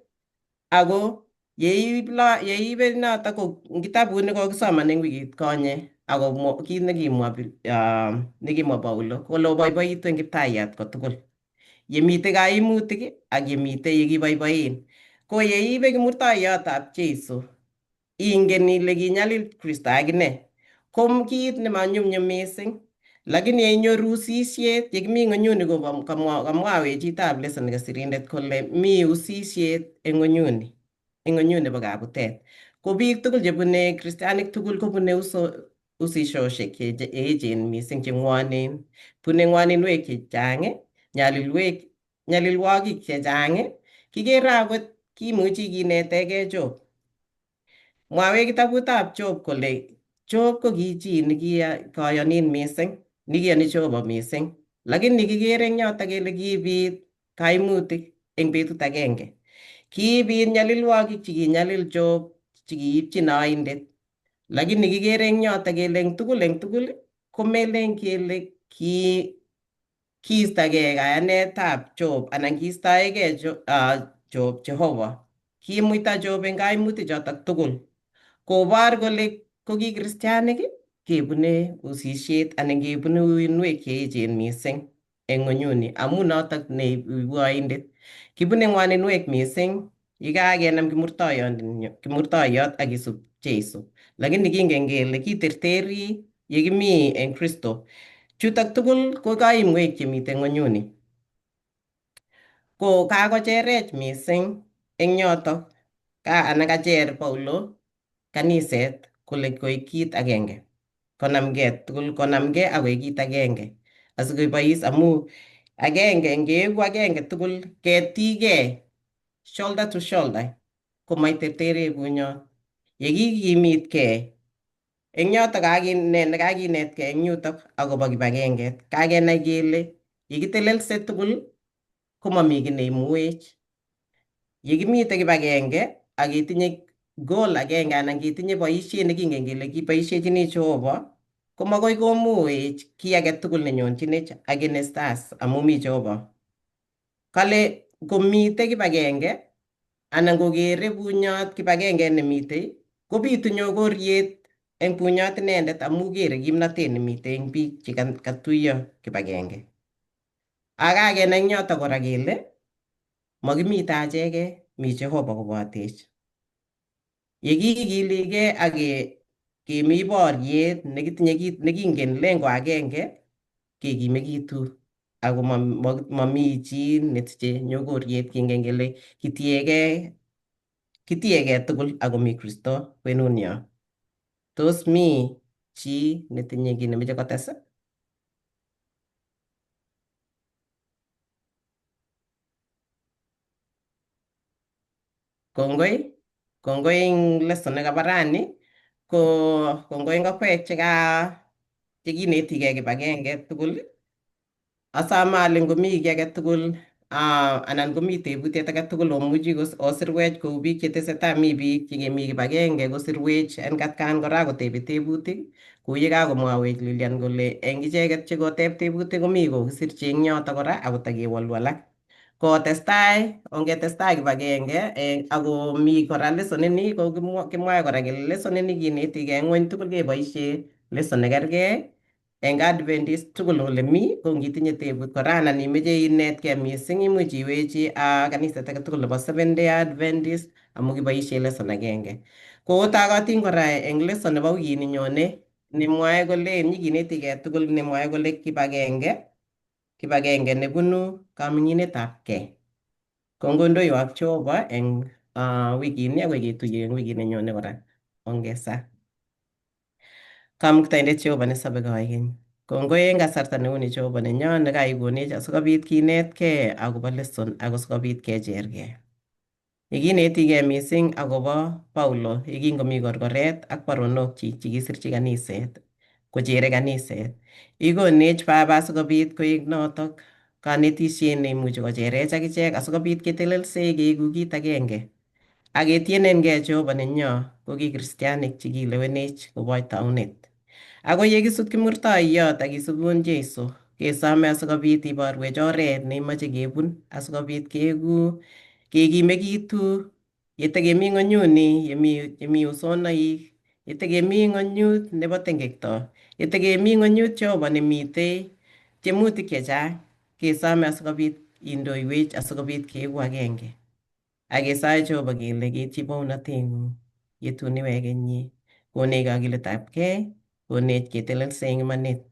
ako yeibe notok ko kitabut nekokisoman eng wikit konye ako kit nekimwa Paulo kole oboiboitu eng kiptayat kotugul. Yemitei kaimutik ak yemitei yekiboiboen. Ko yeibe kimurtoiyotab Jesu ingen ile kinyalil Kristo akine. Ko kit nemanyumnyum mising. Lakini yeinyoru usisiet yekimi ng'onyuni ko kamwawech chitab lesson sirindet kole mi usisiet eng ng'onyuni eng ng'onyuni nebo kabutet. Ko biik tugul chebune kristianik tugul kobune usisiosiek che echen mising che ng'wonen. Bune ng'woninwek chechang, nyalilwogik chechang. Kikere akot kimuchi kinetegei Job. Mwawech kitabutab Job kole Job ko ki chi nekikoyonin mising, nekiyoni Jehova mising. Lakini kikere eng yoto kele kibit kaimutik eng betut agenge. Kibiit nyalilwogik chikinyalil Job chikiipchin oindet. Lakini kikere eng yoto kele eng tugul komelen kele ki kiistogei kayanetab Job anan kiistoegei Job Jehova. Kimuita Job eng kaimutik chotok tugul. Kobor kole ko ki kristianik kebune usisiet anan kebune uinwek cheechen mising eng ng'onyuni amu notok neibu oindet. Kibune ng'waninwek mising yekakenam kimurtoiyot ak kisub Jesu. Lakini kingen kele kiterteri yekimi eng Kristo. Chutok tugul ko kaimwek chemiten ng'onyuni. Ko kakocherech mising eng yotok ka anan kacher Paulo kaniset kole koik kit agenge. Konamgei tugul konamgei ak koik kit agenge asikobois amu agenge ngeeku agenge tugul ketigei shoulder to shoulder komaiterterech bunyot. Yekikimitkei eng yotok kakinetkei eng yutok akobo kibagenget kakenai kele yekitelelse tugul komami kiy neimuech. Yekimite kibagenge ak ketinye goal agenge anan ketinye boisiet nekingen kele kiboisiechini Jehova komakoi komuech kiy age tugul nenyonjinech against us amu mi Jehova. Kale komite kibagenge anan kokere bunyot kibagenge nemitei kobitu nyokoriet eng bunyot inendet amu kere kimnatet nemitei eng biik che katuiyo kibagenge. Ak kakenai eng yotok kora kele makimite achekei, mi Jehova kobotech. Yekikiligei ak kemi boriet nekitinye kit nekingen lengo agenge kekimekitu ako mami chi nesiche nyokoriet kingen kele kitiegei tugul akomi Kristo kwenunyo. Tos mi chi netinye kiy nemeche kotes? Kongoi, kongoi eng lesson nekaba rani ko kongoi eng akwek chekinetigei kibagenge tugul. Asome ale ngomi kiy age tugul anan komi tebutiet age tugul omuchi osirwech kou biik chetesetai mi biik chekemi kibagenge kosirwech en atkan kora kotebe tebutik kou ye kakomwowech Lilian kole eng icheket chekoteb tebutik komi kokisirchi eng yotok kora akotakewolu alak. Kotestai ongetestai kibagenge ako mi kora lesson ini ko kimwae kora kele lesson ini kinetigei eng ng'wony tugul keboisie lesson nekergei eng Adventist tugul ole mi ko ngitinye tebut kora anan imeche inetkei mising imuch iwechi kaniset age tugul nebo Seventh Day Adventist amu kiboisie lesson agenge. Ko tokotin kora eng lesson nebo wikini nyone nemwoe kole nyikinetigei tugul nemwoe kole kibagenge kibagenge nebunu kaming'inetab gei. Kongoi ndoiwak Jehova eng wikini akoi ketuiye eng wikit nenyone kora. Ongesa. Kamuktaindet Jehova nesobe koikeny. Kongoi eng kasarta neuni Jehova nenyo nekaikonech asikobit kinetkei akobo lesson ako sikobit kechergei. Yekinetigei mising akobo Paulo yekingomi korkoret ak baronokchik chekisirchi kaniset kochere kaniset. Ikonech Baba asikobit koek notok kanetisiet neimuchi kocherech akichek asikobit ketelelsee keeku kit agenge. Ak ketienengei Jehova nenyo ko ki kristianik chekilewenech koboch taunet. Ako yekisut kimurtoiyot ak kisubun Jesu, kesome asikobit iborwech oret neimoche kebun asikobit keeku kekimekitu yetekemi ng'onyuni yemi usonoik yetekemi ng'onyut nebo tengekto yetekemi ng'onyut Jehova nemitei tiemutik chechang kesome asikobit indoiwech asikobit keeku agenge. Ak kesoe Jehova kele keityi bounotengung yetun iweke inye konech kakiletabkei konech ketelelse eng imanit.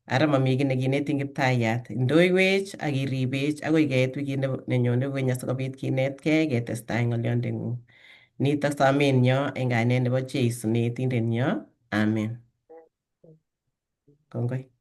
Ara mami kiy nekinetin Kiptayat, indoiwech ak iribech akoi keit wikit nenyone kokeny asikobit kinetkei ketestai ng'olyondeng'ung. Nitok somenyo eng kainet nebo Jesu neetindenyo. Amen. Kongoi.